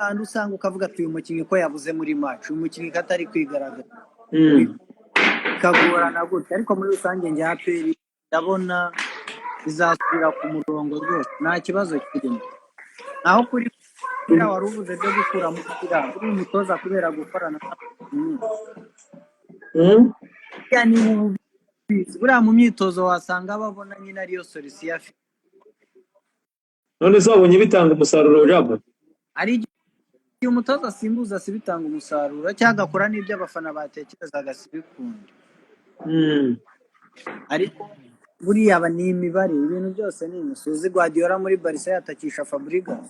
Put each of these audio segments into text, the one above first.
hahandi usanga ukavuga ati uyu mukinnyi ko yabuze muri match, uyu mukinnyi ko atari kwigaragaza, bikagorana gutya. Ariko muri rusange njye APR ndabona izasubira ku murongo rwose, nta kibazo kirimo. Naho kuri biriya wari uvuze byo gukuramo umupira, buriya umutoza kubera gukorana n'abakinnyi, buriya ni ububizi, buriya mu myitozo wasanga babona nyine ariyo solution afite. None se wabonye bitanga umusaruro, Jabo? Hari igihe umutoza asimbuza si bitanga umusaruro, cyangwa agakora n'ibyo abafana batekerezaga si bikunde. Ariko buriya aba ni imibare, ibintu byose ni imisozi. Guardiola muri Barca yatakisha Fabregas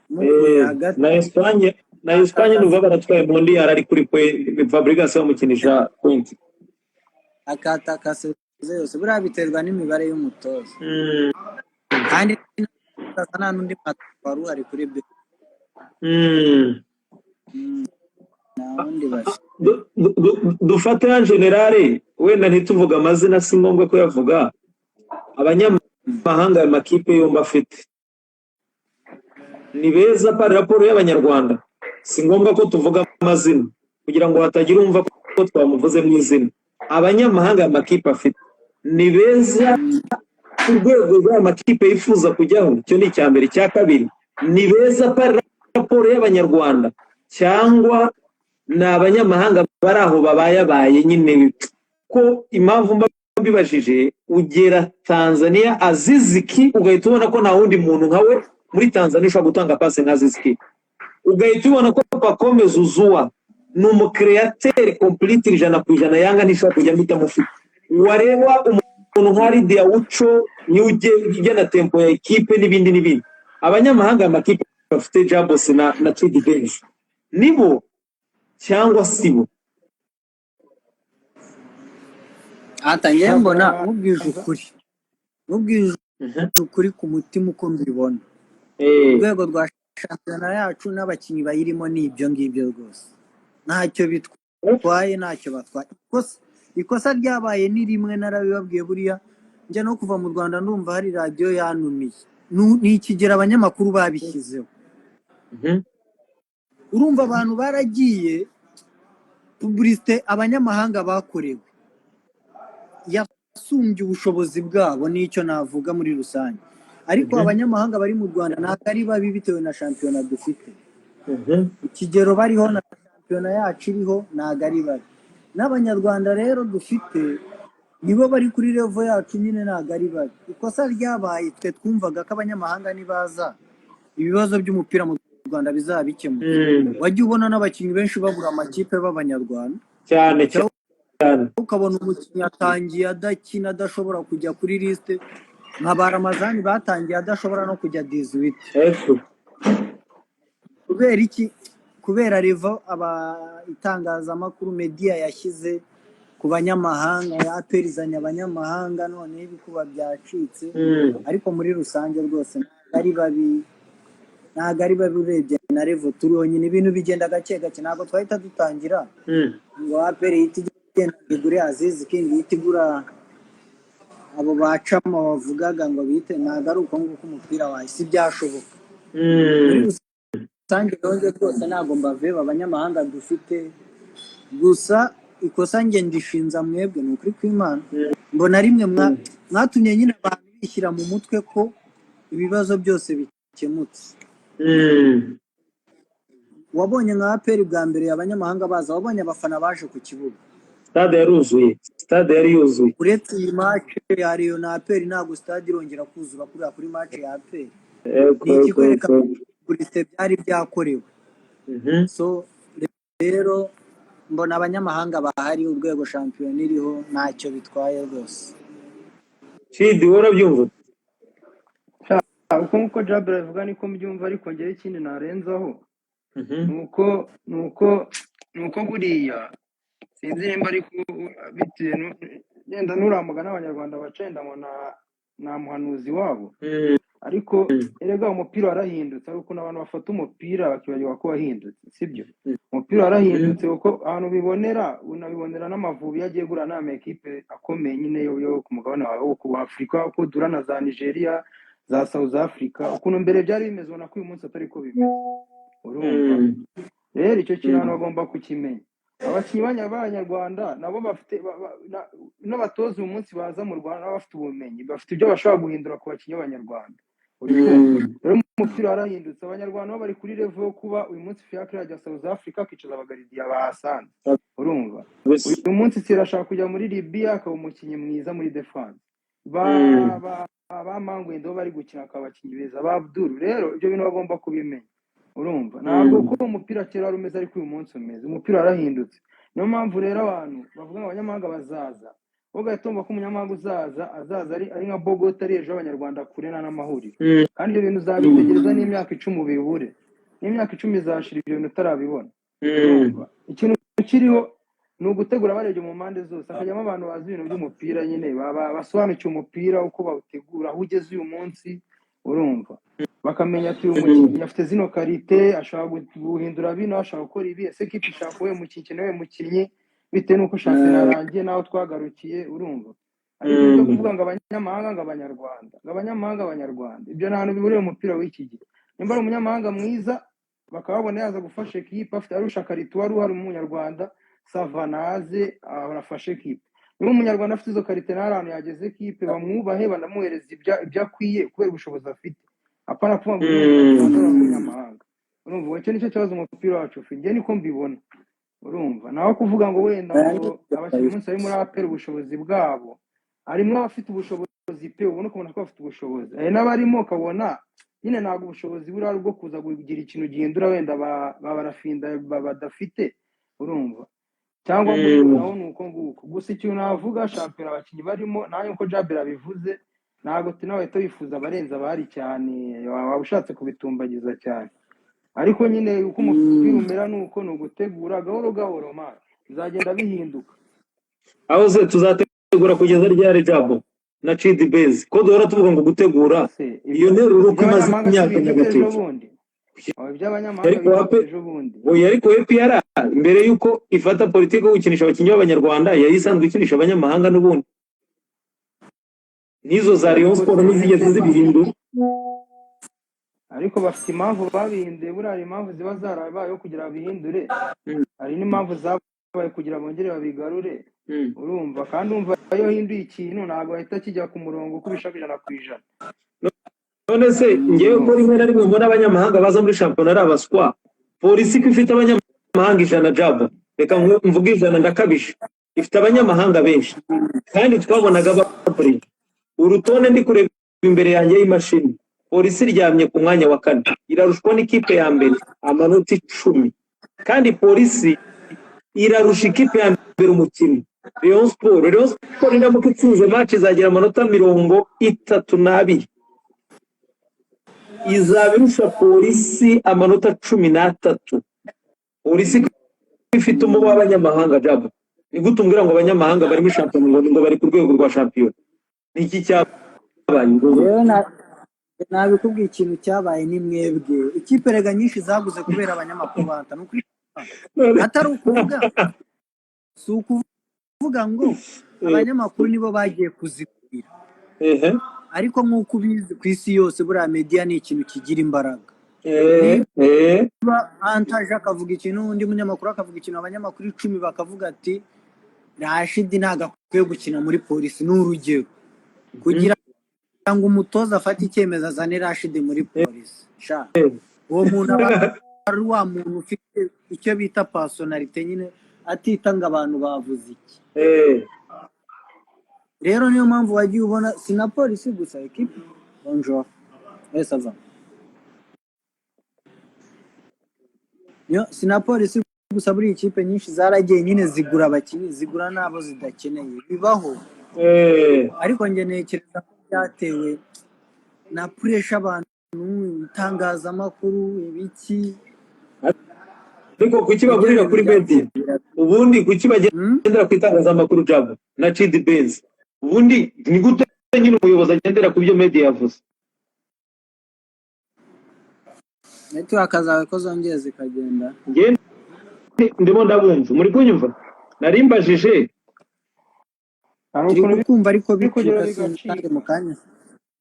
mukuye hagati. Na Espagne nuva baratwaye Mondial ari kuri kwe Fabregas bamukinisha pointe. Akataka yose. Buriya biterwa n'imibare y'umutoza. Kandi nta n'undi mwataka wari uhari kuri be. Nta wundi bafite. Dufate en général, wenda ntituvuge amazina, si ngombwa kuyavuga, abanyamahanga ayo makipe yombi afite ni beza par rapport y'Abanyarwanda? Si ngombwa ko tuvuga amazina kugira ngo hatagira umva ko twamuvuze mu izina. Abanyamahanga aya makipe afite ni beza ku rwego rw'aya makipe yifuza kujyaho? Icyo ni icya mbere. Icya kabiri, ni beza par rapport y'Abanyarwanda, cyangwa ni abanyamahanga bari aho babayabaye nyine? Ko impamvu mba mbibajije, ugera Tanzania, Aziz Ki, ugahita ubona ko nta wundi muntu nkawe muri Tanzania ushobora gutanga pase nka Aziz Ki. Ugahita ubona ko Pacome Zouzoua ni umu créateur complete 100%, Yanga ntishobora kujyamo itamufite. Wareba umuntu nka Aridi Aucho, niwe ugena tempo ya ekipe n'ibindi n'ibindi. Abanyamahanga aya makipe bafite, Jabos na Chidi Benz, nibo cyangwa sibo? Atangiye mbona nkubwije ukuri ku mutima uko mbibona, urwego rwa shampiyona yacu n'abakinnyi bayirimo ni ibyo ngibyo rwose, ntacyo bitwaye, ntacyo batwaye. Ikosa ryabaye ni rimwe, narabibabwiye. Buriya njya no kuva mu Rwanda ndumva hari radiyo yanumiye. Ni ikigero abanyamakuru babishyizeho. Urumva abantu baragiye, publicité abanyamahanga bakorewe yasumbye ubushobozi bwabo, nicyo navuga muri rusange. Ariko abanyamahanga bari mu Rwanda ntabwo ari babi bitewe na shampiyona dufite. Ikigero bariho na shampiyona yacu iriho, ntabwo ari babi. N'Abanyarwanda rero dufite nibo bari kuri level yacu nyine, ntabwo ari babi. Ikosa ryabaye, twe twumvaga ko abanyamahanga nibaza ibibazo by'umupira mu Rwanda bizaba bikemutse. Wajya ubona n'abakinnyi benshi babura amakipe b'Abanyarwanda. Cyane. Cyangwa Cyane. ukabona umukinnyi atangiye adakina, adashobora kujya kuri liste, nka ba Ramazani batangiye adashobora no kujya 18. Kubera iki? Kubera level aba itangazamakuru, media yashyize ku banyamahanga, ya APR izanye abanyamahanga, noneho ibikuba byacitse. Ariko muri rusange rwose ntabwo ari babi, ntabwo ari babi. Urebye na level turiho nyine, ibintu bigenda gake gake, ntabwo twahita dutangira ngo APR ihite igenda ngo igure Aziz Ki, ihite igura abo bacamo bavugaga ngo bite. Ntabwo ari uko nguko umupira wawe, si byashoboka. Muri rusange rero njye rwose ntabwo mbaveba abanyamahanga dufite. Gusa ikosa njye ndishinza mwebwe, ni ukuri kw'Imana. Mbona rimwe mwatumye nyine abantu bishyira mu mutwe ko ibibazo byose bikemutse. Wabonye nka APR bwa mbere abanyamahanga baza, wabonye abafana baje ku kibuga? Stade yaruzuye, stade yari yuzuye. Uretse iyi match ya Rayon na APR, ntabwo stade irongera kuzura kuriya kuri match ya APR. Ni ikikwereka publicité byari byakorewe. So rero mbona abanyamahanga bahari, urwego shampiyona iriho, ntacyo bitwaye rwose. Chidi, wowe urabyumva? Uko nguko Jabel abivuga niko mbyumva, ariko ngewe ikindi narenzaho ni uko buriya sinzi nimba ariko bitewe yenda nuramuga n'Abanyarwanda baca yenda ngo nta muhanuzi wabo, ariko erega umupira warahindutse. Hari ukuntu abantu bafata umupira bakibagirwa ko wahindutse, sibyo? Umupira warahindutse, kuko ahantu ubibonera, unabibonera n'Amavubi iyo agiye guhura n'ama ekipe akomeye nyine yo ku mugabane wawe wo ku Afurika, uko duhura na za Nigeria, za South Africa, ukuntu mbere byari bimeze, ubona ko uyu munsi atari ko bimeze. Urumva? Mm. Rero icyo kintu abantu Mm. bagomba kukimenya. Abakinnyi b'Abanyarwanda nabo bafite n'abatoza uyu munsi baza mu Rwanda nabo bafite ubumenyi, bafite ibyo bashobora guhindura ku bakinnyi b'Abanyarwanda. Uri kumva? Mm. Rero umupira warahindutse, Abanyarwanda bo bari kuri level yo kuba uyu munsi Fiacre yajya South Africa akicaza abagaridiya bahasanze. Urumva? Kabisa. Uyu munsi Thierry ashaka kujya muri Libya akaba umukinnyi mwiza muri defense. Ba Mm. ba ba Mangwendo bari gukina akaba abakinnyi beza, ba Abdul. Rero ibyo bintu bagomba kubimenya. Urumva? Ntabwo Mm. uko umupira kera wari umeze ariko uyu munsi umeze. Umupira warahindutse. Niyo mpamvu rero abantu bavuga ngo abanyamahanga bazaza, wowe ugahita wumva ko umunyamahanga uzaza azaza ari nka Bogota, ari hejuru y'Abanyarwanda kure nta n'amahuriro. Mm. Kandi ibyo bintu uzabitegereza n'imyaka 10 bibure. N'imyaka 10 izashira ibyo bintu utarabibona. Mm. Urumva? Ikintu kiriho ni ugutegura barebye mu mpande zose, hakajyamo abantu bazi ibintu by'umupira nyine, basobanukiwe umupira uko bawutegura, aho ugeze uyu munsi. Urumva? Bakamenya ati uyu mukinnyi afite zino qualité, ashobora guhindura bino, ashobora gukora ibi, ese kipe ishaka uwuhe mukinnyi, ikeneye uwuhe mukinnyi, bitewe n'uko shampiyona yarangiye n'aho twagarukiye. Urumva? Ariko ibyo Mm. kuvuga ngo abanyamahanga, ngo Abanyarwanda, ngo abanyamahanga, Abanyarwanda, ibyo nta hantu bihuriye mu mupira w'iki gihe. Nimba ari umunyamahanga mwiza bakaba babona yaza gufasha ekipe, afite arusha qualité wari uhari umunyarwanda, ça va, naze arafashe ekipe. Niba umunyarwanda afite izo qualité nta hantu yageze ekipe, bamwubahe, banamuhereza ibyo akwiye kubera ubushobozi afite, apana kuvuga ngo uyu ni umunyarwanda, uriya ni umunyamahanga. Urumva? Icyo nicyo kibazo umupira wacu ufite, njye niko mbibona. Urumva? Naho kuvuga ngo wenda ngo abakinnyi umunsi bari muri APR ubushobozi bwabo, harimo abafite ubushobozi pe, ubona ukabona ko bafite ubushobozi, hari n'abarimo ukabona nyine ntabwo ubushobozi buriya ari ubwo kuza kugira ikintu gihindura wenda ba barafinda badafite. Urumva? Cyangwa muri naho ni uko nguko. Gusa ikintu navuga, shampiyona abakinnyi barimo, nawe uko Jabel abivuze, ntabwo nawe wahita wifuza abarenze abahari cyane, waba ushatse kubitumbagiza cyane. Ariko nyine uko umupira umera ni uko, ni ugutegura gahoro gahoro, man, bizagenda bihinduka. Aho se tuzategura kugeza ryari, Jabo na Chidi Base, ko duhora tuvuga ngo gutegura? Se Iyo nteruro uko imaze iby'abanyamahanga si imyaka bihindutse ejo nyagatoki. bundi? Abo iby'abanyamahanga Ariko bihindutse wape ejo bundi. Oya, ariko APR mbere y'uko ifata politiki yo gukinisha abakinnyi b'Abanyarwanda yari isanzwe ikinisha abanyamahanga n'ubundi, n'izo za Rayon Ariko Sport se ntizigeze zibihindura. Ariko bafite impamvu babihinduye. Buriya hari impamvu ziba zarabayeho kugira babihindure, hari n'impamvu zabaye kugira bongere babigarure. Urumva? Kandi umva, iyo uhinduye ikintu ntabwo bahita kijya ku murongo uko ubishaka 100%. None se ngewe ko Urumva? rimwe na rimwe mbona abanyamahanga baza muri shampiyona ari abaswa, Polisi ko ifite abanyamahanga 100, Jabo, reka mvuge 100 ndakabije, ifite abanyamahanga benshi kandi twabonaga bakora urutonde, ndi kureba imbere yanjye y'imashini, Polisi iryamye ku mwanya wa kane, irarushwa n'ikipe ya mbere amanota 10, kandi Polisi irarusha ikipe ya mbere umukino, Rayon Sport. Rayon Sport iramuka itsinze match izagira amanota 32, izaba irusha Polisi amanota 13. Polisi ifite umubo w'abanyamahanga. Jabo, ni gute umbwira ngo abanyamahanga bari muri shampiyona ngo bari ku rwego rwa shampiyona? Ni iki cyabaye ngo Rero nabikubwiye, ikintu cyabaye ni mwebwe. Ikipe rega nyinshi zaguze kubera abanyamakuru banta, ni ukuri. Atari ukuvuga, si ukuvuga ngo abanyamakuru nibo bagiye kuzigurira, ariko nk'uko ubizi, ku isi yose buriya media ni ikintu kigira imbaraga. Niba antaje akavuga ikintu, undi munyamakuru akavuga ikintu, abanyamakuru 10 bakavuga ati Rashidi ntabwo akwiye gukina muri Polisi, ni urugero, kugira ngo umutoza afate icyemezo azane Rashidi muri Polisi, sha, uwo muntu aba ari wa muntu ufite icyo bita personnalité nyine, atita ngo abantu bavuze iki. Rero niyo mpamvu wagiye ubona, si na Polisi gusa, ekipe, bonjour, eh, ça va. Si na Polisi gusa, buriya ikipe nyinshi zaragiye nyine zigura abakinnyi, zigura n'abo zidakeneye, bibaho. Ariko njye ntekereza ko byatewe na pressure, abantu, itangazamakuru, ibiki. Ariko kuki Nibyo bagurira bintu kuri media? byagiye Ubundi kuki bagendera ku itangazamakuru, Jabo na Chidi Benz? Ubundi ni gute nyine umuyobozi agendera ku byo media yavuze? Network zawe ko zongeye zikagenda? Njye ndimo ndabumva, muri kunyumva? Nari mbajije. Hari Turi ukuntu kukumva ariko biri kugera bicika, sinzi kandi bigacika.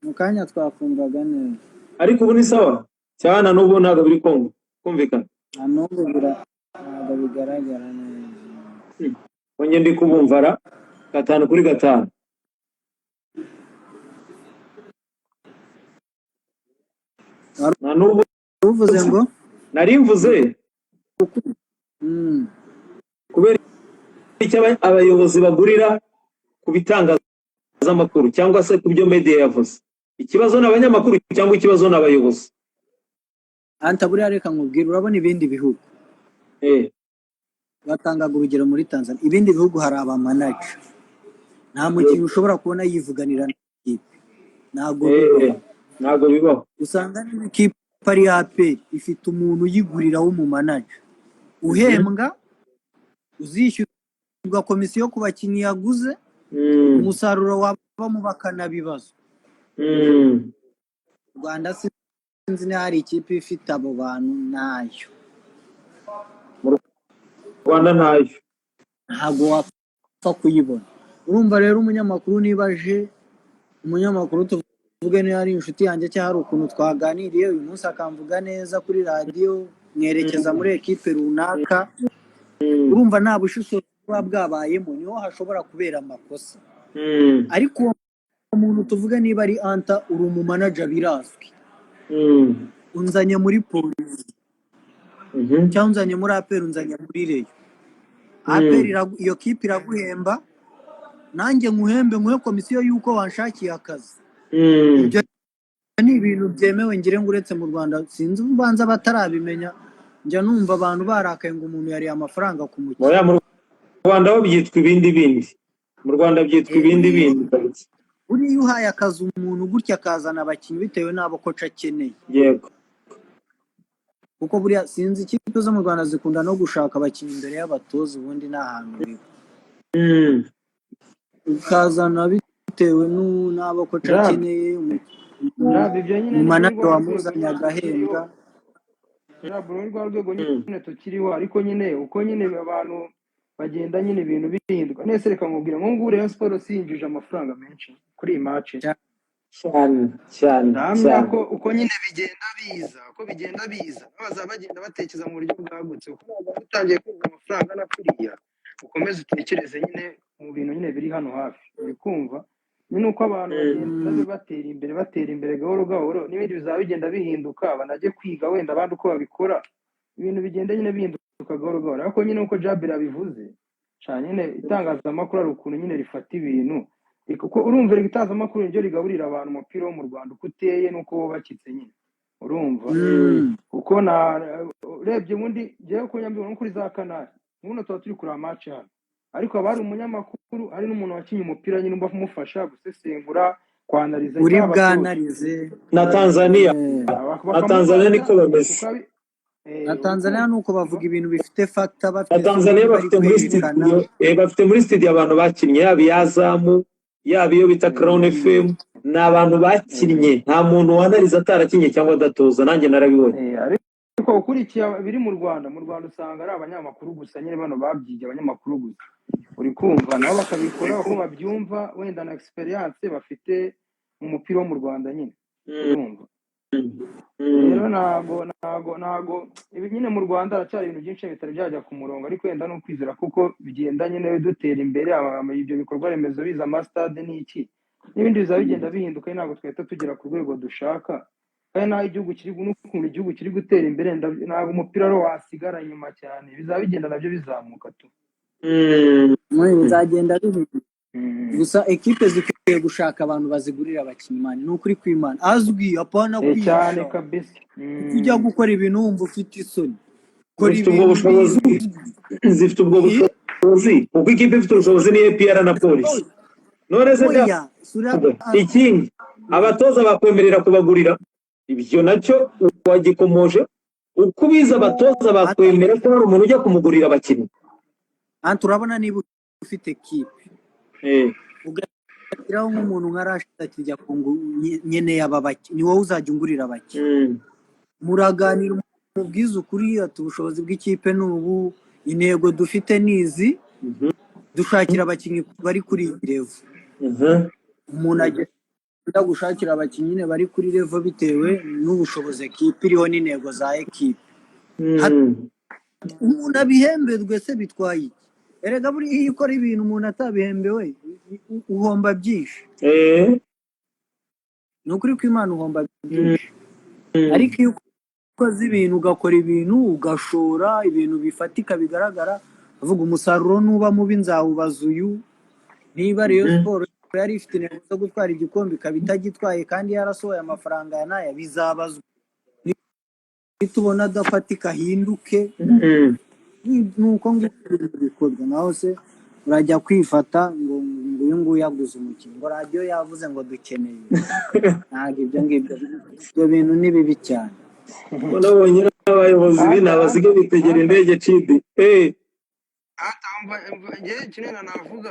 Mu kanya twakumvaga neza. Ariko ubu ni sawa cyane, n'ubu ntabwo biri kongo ko Kumvikana. Nta n'ubu ntabwo bigaragara neza. Onye ndi kubumvara 5 kuri 5. Wari Na n'ubu uvuze ngo nari mvuze kubera icyo abayobozi bagurira ku bitangazamakuru cyangwa se ku byo media yavuze. Ikibazo ni abanyamakuru cyangwa ikibazo ni abayobozi? Anta, buriya reka nkubwire, urabona ibindi bihugu batangaga urugero muri Tanzania, ibindi bihugu hari abamanager, nta mukinnyi ushobora kubona yivuganira n'ikipe, ntabwo bibaho. Ntabwo bibaho. Usanga n'ikipe ari APR ifite umuntu uyigurira w'umumanager uhembwa, uzishyurwa komisiyo ku bakinnyi yaguze, umusaruro wabamo bakanabibazwa. Rwanda sinzi niba hari ikipe ifite abo bantu, nayo. Mu Rwanda ntayo. Ntabwo wapfa kuyibona. Urumva rero umunyamakuru niba aje, umunyamakuru tuvuge niba ari inshuti yanjye cyangwa hari ukuntu twaganiriye uyu munsi akamvuga neza kuri radiyo, mwerekeza muri ekipe runaka, urumva nta bushishozi buba bwabayemo, niho hashobora kubera amakosa. Ariko uwo muntu tuvuge niba ari Anta, uri umumanager birazwi, unzanye muri polisi cyangwa unzanye muri APR, unzanye muri Rayon, APR iyo kipe iraguhemba, nanjye nkuhembe, nkuhe komisiyo y'uko wanshakiye akazi. Ibyo ni ibintu byemewe ngire ngo uretse mu Rwanda sinzi ubanza batarabimenya. Njya numva abantu barakaye ngo umuntu yariye amafaranga ku mukino. Oya, mu Rwanda ho byitwa ibindi bindi, mu Rwanda byitwa ibindi bindi kabisa. Buriya uhaye akazi umuntu gutya akazana abakinnyi bitewe n'abo coach akeneye, kuko buriya sinzi, ikipe zo mu Rwanda zikunda no gushaka abakinnyi imbere y'abatoza, ubundi nta hantu biba. Ukazana bitewe n'abo coach Jab. akeneye, Jab, ibyo nyine ni muri umumanager rwa rwego wamuzanye nyine agahembwa. tukiriho. Jab, muri rwa rwego nyine tukiriho, ariko nyine uko nyine abantu bagenda nyine ibintu bihinduka nese. Reka nkubwire, nk'ubu ngubu Rayon Sports yinjije amafaranga menshi kuri iyi match. Cyane cyane. Ndahamya Cyane. ko uko nyine bigenda biza, uko bigenda biza, bazaba bagenda batekereza mu buryo bwagutse, kuko ntabwo utangiye kumva amafaranga na kuriya ukomeze utekereze nyine mu bintu nyine biri hano hafi. Uri kumva nyine uko abantu bagenda batera imbere, batera imbere gahoro gahoro, n'ibindi bizaba bigenda bihinduka, banajye kwiga wenda abandi uko babikora, ibintu bigenda nyine bihinduka gahoro gahoro. Ariko nyine uko Jabir abivuze cyane, nyine itangazamakuru hari ukuntu nyine rifata ibintu, kuko urumva erega itangazamakuru niryo rigaburira abantu umupira wo mu Rwanda uko uteye n'uko wubakitse nyine, urumva? Kuko na urebye ubundi njyewe uko nyambibona, nko kuri za Canal ubundi tuba turi kureba match hano, ariko haba hari umunyamakuru, hari n'umuntu wakinnye umupira nyine umufasha gusesengura, kwanariza Uri cyangwa abatoza. bwanarize. Na Tanzania. Na Tanzania niko Bakamufasha bameze. kuko Na uri Tanzania kumva? ni uko bavuga ibintu bifite facts, Na bafite Tanzania story bari bafite muri kwerekana. studio, bafite muri studio abantu bakinnye, yaba iyazamu, yaba iyo bita Crown FM, ni abantu bakinnye. Nta muntu wanariza atarakinnye cyangwa adatoza, nanjye narabibonye. Ariko ukurikiye ibiri mu Rwanda usanga ari abanyamakuru gusa nyine, bano babyigiye abanyamakuru gusa, uri kumva? Nabo bakabikora uko babyumva, wenda na experience bafite mu mupira wo mu Rwanda nyine, urumva? Rero ntago ibi nyine mu Rwanda haracyari ibintu byinshi bitari byajya ku murongo, ariko wenda ni ukwizera kuko bigenda nyine dutera imbere, ibyo bikorwa remezo biza, amasitade n'iki n'ibindi bizaba bigenda bihinduka. Ntabwo twahita tugera ku rwego dushaka, kandi n'aho igihugu kiri, n'ukuntu igihugu kiri gutera imbere, ntabwo umupira ari wasigara inyuma cyane, bizaba bigenda nabyo bizamuka tu. Bizagenda bihinduka. Gusa ekipe zikwiye gushaka abantu bazigurira abakinnyi, man, ni ukuri kw'Imana, azwi, apana Cyane kwihisha. kabisa. Ujya gukora ibintu wumva ufite isoni, kora Zifite ubwo ibintu bushobozi. bizwi. Zifite ubwo bushobozi, kuko ikipe ifite ubushobozi ni APR na Polisi. None se Oya, sura. Ikindi, abatoza bakwemerera kubagurira, ibyo nacyo wagikomoje uko ubizi, abatoza bakwemera ko hari umuntu ujya kumugurira abakinnyi? Anta, urabona niba ufite kipe ugashyiraho nk'umuntu nka Rashid akijya kungu nkeneye aba bakinnyi, ni wowe uzajya ungurira abakinnyi. Muraganira, umubwize ukuri ati ubushobozi bw'ikipe ni ubu, intego dufite ni izi, dushakira abakinnyi bari kuri iyi level. Umuntu agenda gushakira abakinnyi nyine bari kuri level bitewe n'ubushobozi ekipe iriho n'intego za ekipe. Umuntu abihemberwe se bitwaye iki? Erega buriya iyo ukora ibintu umuntu atabihembewe, uhomba byinshi. Ni ukuri ko Imana, uhomba byinshi. Ariko iyo ukoze ibintu, ugakora ibintu, ugashora ibintu bifatika bigaragara, uvuga umusaruro nuba mubi nzawubaza uyu. Niba Rayon Sport yari ifite intego zo gutwara igikombe ikaba itagitwaye kandi yarasohoye amafaranga ya n'aya, bizabazwa. Nitubona adafatika ahinduke. Ni uko nguko ibintu bikorwa. Naho se urajya kwifata ngo uyu nguyu yaguze umukinnyi, ngo radiyo yavuze ngo dukeneye? Ntabwo ibyo ngibyo, ibyo bintu ni bibi cyane. Ko nabonye n'abayobozi Anta, b'inaha basigaye Anta, bitegera Anta, indege cidi. Anta, umva, njyewe ikintu wenda navuga,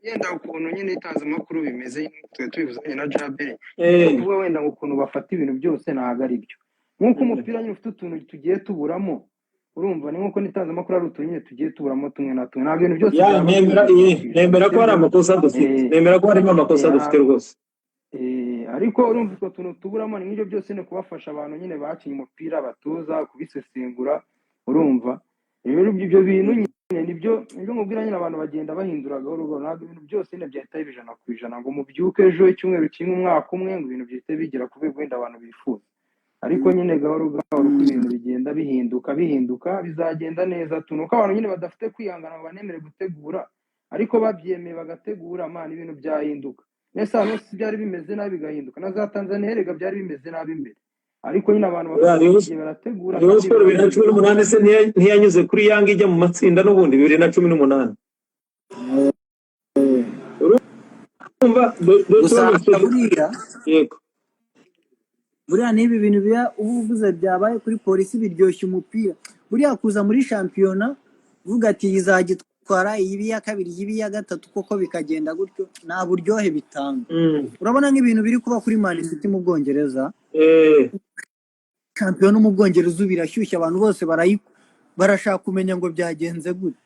yenda ukuntu nyine itangazamakuru bimeze, twe tubivuzanye na Jabere, ni ukuvuga wenda ngo ukuntu bafata ibintu byose ntabwo ari byo. Nk'uko umupira nyine ufite utuntu tugiye tuburamo, urumva, ni nk'uko n'itangazamakuru ari utuntu nyine tugiye tuburamo tumwe na tumwe. Ntabwo ibintu byose Ya, byaba nemera byuzuye 100%, nemera ko hari sibyo? amakosa dufite. Nemera ko harimo amakosa dufite rwose. Ariko urumva utwo tuntu tuburamo ni nk'ibyo byose, ni kubafasha abantu nyine bakinnye umupira batuza kubisesengura. Urumva rero ibyo bintu nyine nibyo mubwira nyine, abantu bagenda bahindura gahoro gahoro. Ntabwo ibintu byose nyine byahita biba 100% ngo mubyuke ejo, icyumweru kimwe, umwaka umwe, ngo ibintu byahite bigera ku rwego wenda abantu bifuza. Ariko nyine gahoro gahoro uko ibintu bigenda bihinduka bihinduka, bizagenda neza tu. Nuko abantu nyine badafite kwihangana ngo banemere gutegura, ariko babyemeye bagategura, man, ibintu byahinduka. Nese ahantu hose byari bimeze nabi bigahinduka? Na za Tanzania erega byari bimeze nabi mbere, ariko nyine abantu Ya, bafata Rayon igihe barategura Rayon kandi Sport bibiri na cumi birahinduka. n'umunani se ntiyanyuze kuri Yanga ijya mu matsinda n'ubundi 2018? Urumva do Gusa tubazo dufite. buriya Yego. Buriya n'ibi bintu biba uba uvuze byabaye kuri Polisi biryoshya umupira. Buriya kuza muri shampiyona uvuga ati iyi izagitwara, iyi iba iya kabiri, iyi iba iya gatatu, koko bikagenda gutyo, nta buryohe bitanga. Urabona nk'ibintu biri kuba kuri Man City mu Bwongereza. Shampiyona mu Bwongereza ubu irashyushye, abantu bose barashaka kumenya ngo byagenze gute.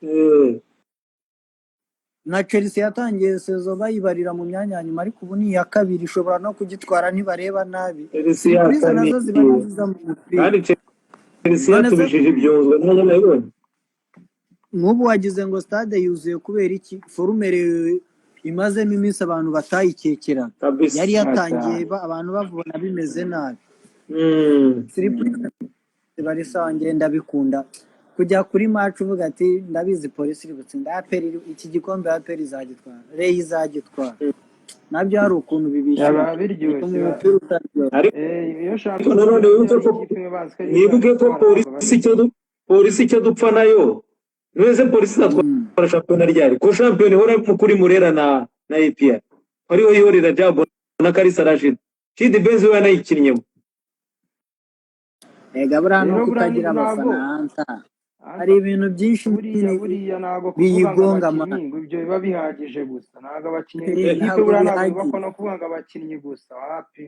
Na Chelsea yatangiye saison bayibarira mu myanya ya nyuma, ariko ubu ni iya kabiri, ishobora no kugitwara ntibareba nabi. Chelsea Surprise nazo ziba ari yakaniye nziza mu mupira. Kandi Chelsea None se yatubishije ibyunzwe, nanjye nabibonye. Nk'ubu wagize ngo stade yuzuye kubera iki? Formule imazemo iminsi abantu batayikekeraga Kabisa. yari yatangiye Cyane. abantu babona bimeze nabi. Surprise bari sawa. Ngenda ndabikunda kujya kuri match uvuga ati ndabizi Polisi iri gutsinda, APR iki gikombe, APR izagitwara, Rayon izagitwara. Nabyo hari ukuntu Byaba bibishyushya biryoshye. bituma umupira utaryoha. Ariko Iyo shampiyona nanone wibuke ari ko ikipe imwe bazi ko ariyo mwibuke ko izagitwara, ntabwo Polisi icyo Polisi icyo dupfa nayo none Polisi izatwara shampiyona ryari, ko shampiyona ihora kuri Murera na APR, ariho ihorera Jabo na Kalisa Rashid Chidi Benzi we yanayikinnyemo? Ega buriya ni Rero buriya ukutagira ntabwo abafana, anta Anta, hari ibintu byinshi buriya nyine buriya ntabwo kuvuga ngo biyigonga abakinnyi ngo ibyo biba bihagije gusa. Ntabwo abakinnyi, ikipe ntabwo buriya ntabwo bihagije. yubakwa no kuvuga ngo abakinnyi gusa, wapi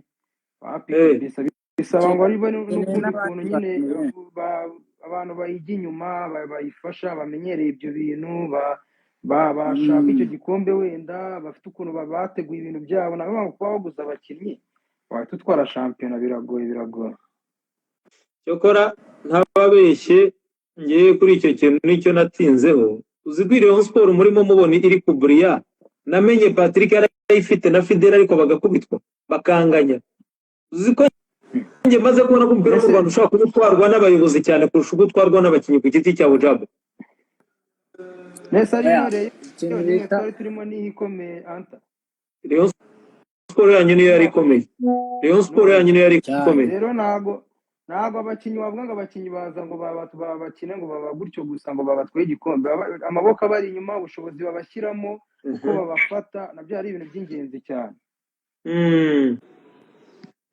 wapi kabisa. Bisaba ngo aribo Ukeneye n'ukundi n'abandi kuntu nyine bantu benshi. Abantu bayijya inyuma, bayifasha, bamenyereye ibyo bintu, bashaka icyo gikombe, wenda bafite ukuntu bateguye ibintu byabo. Ntabwo ngo kuba waguze abakinnyi wahita utwara shampiyona, biragoye, biragoye. Cyokora ntababeshye, ngewe kuri icyo kintu nicyo natinzeho. Uzi ko Rayon Sport murimo mubona iri kuburiya, namenye Patrick yarayifite na Fidel, ariko bagakubitwa bakanganya. Uzi ko njye maze kubona ko umupira wo mu Mbese Rwanda ushobora kuba utwarwa n'abayobozi cyane kurusha uko utwarwa n'abakinnyi ku giti cyabo, Jabo. Nese ari Oya, yo Rayon ikintu yonyine bita twari turimo niyo ikomeye, Anta? Rayon Sport yanyu niyo yari ikomeye, Rayon Sport None yanyu niyo yari cyane. ikomeye. Rero ntago abakinnyi wavuga ngo abakinnyi baza ngo bakine ngo baba gutyo gusa ngo babatwaye igikombe. Amaboko abari inyuma, ubushobozi babashyiramo, uko babafata, nabyo ari ibintu by'ingenzi cyane.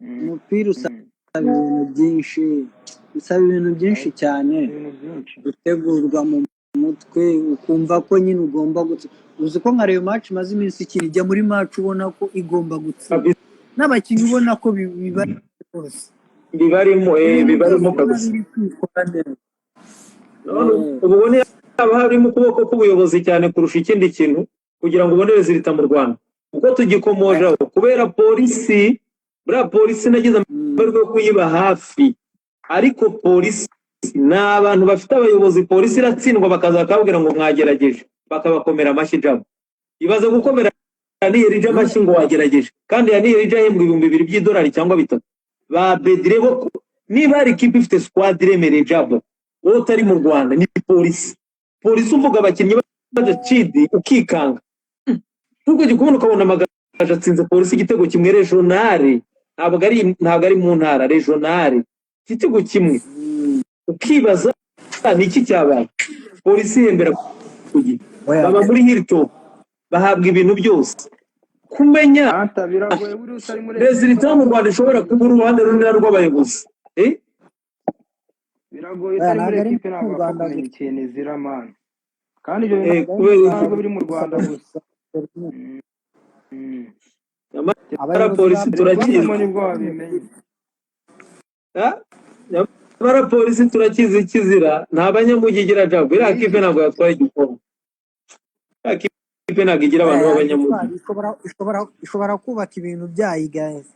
Umupira usaba ibintu byinshi, bisaba ibintu byinshi cyane. Ibintu byinshi. Gutegurwa mu mutwe, ukumva ko nyine ugomba gutsinda. Uzi ko nka Rayon match imaze iminsi ikina, ijya muri match ubona ko igomba gutsinda, Kabisa. n'abakinnyi ubona ko bibari rwose. Bibarimo, Ibintu byose bibarimo ubona kabisa. biri kwikora neza. None ubu ubone haba harimo ukuboko k'ubuyobozi cyane kurusha ikindi kintu kugira ngo ubone résultat mu Rwanda, kuko tugikomojeho kubera Polisi. Buriya Polisi nagize amahirwe yo kuyiba hafi, ariko Polisi Ni abantu bafite abayobozi. Polisi iratsindwa, bakaza bakababwira ngo mwagerageje, bakabakomera amashyi. Jabo, ibaze gukomera Yaniyerija amashyi ngo wagerageje, kandi Yaniyerija ahembwa 2000 by'idolari cyangwa 3. Ba Bedire bo, niba hari ikipe ifite squad iremereye, Jabo, wowe utari mu Rwanda, ni Polisi. Polisi uvuga abakinnyi badacidi ukikanga, nubwo kubona ukabona Amagaju atsinze Polisi igitego kimwe régional, ntabwo ari mu ntara, régional, igitego kimwe, ukibaza ni iki cyabaye. Polisi ihembera ku gihe, Oya, baba muri Hilton, bahabwa ibintu byose. Kumenya Anta, biragoye buriya utari muri résultat mu Rwanda ishobora kuba uruhande runini rw'abayobozi. Eh? Biragoye Oya, utari muri ntabwo ari ekipe, mu ntabwo wapfa Rwanda kumenya gusa. ikintu izira, man. Kandi ibyo bintu Eh, kubera iki? ntabwo biri mu Rwanda gusa. Nyamara Abayobozi Polisi ba turakizi. Kubamo nibwo wabimenye. Ah? Nyamara Polisi turakizi, kizira nta banyamujyi igira, Jabo. Iriya kipe ntabwo yatwaye igikombe, iriya kipe ntabwo igira abantu Oya, b'abanyamujyi. Ishobora kubaka ibintu byayo guys,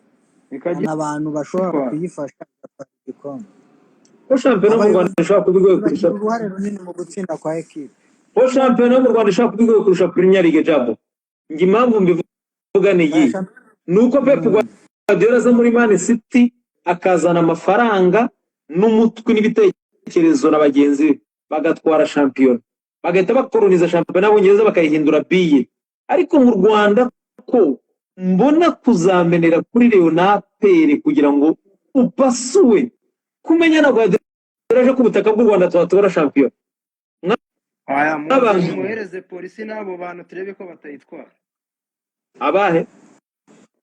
Ikagitwara. abantu bashobora kuyifasha igatwara igikombe. Ko shampiyona mu Rwanda Abayobozi ishobora kuba igoye kurusha bagira uruhare runini mu gutsinda kwa ekipe. Ko shampiyona yo mu Rwanda ishobora kuba igoye kurusha Premier League, Jabo, njye impamvu mbivuga ni iyi: ni uko Pep Guardiola aza muri Man City akazana amafaranga n'umutwe n'ibitekerezo na bagenzi be, bagatwara shampiyona, bagahita bakoroniza shampiyona y'Abongereza, bakayihindura biye. Ariko mu Rwanda ko mbona kuzamenera kuri Rayon na APR kugira ngo upasuwe, kumenya na Guardiola aje ku butaka bw'u Rwanda tuhatora shampiyona. Aya, N'abantu muhereze Polisi n'abo bantu turebe ko batayitwara. Abahe?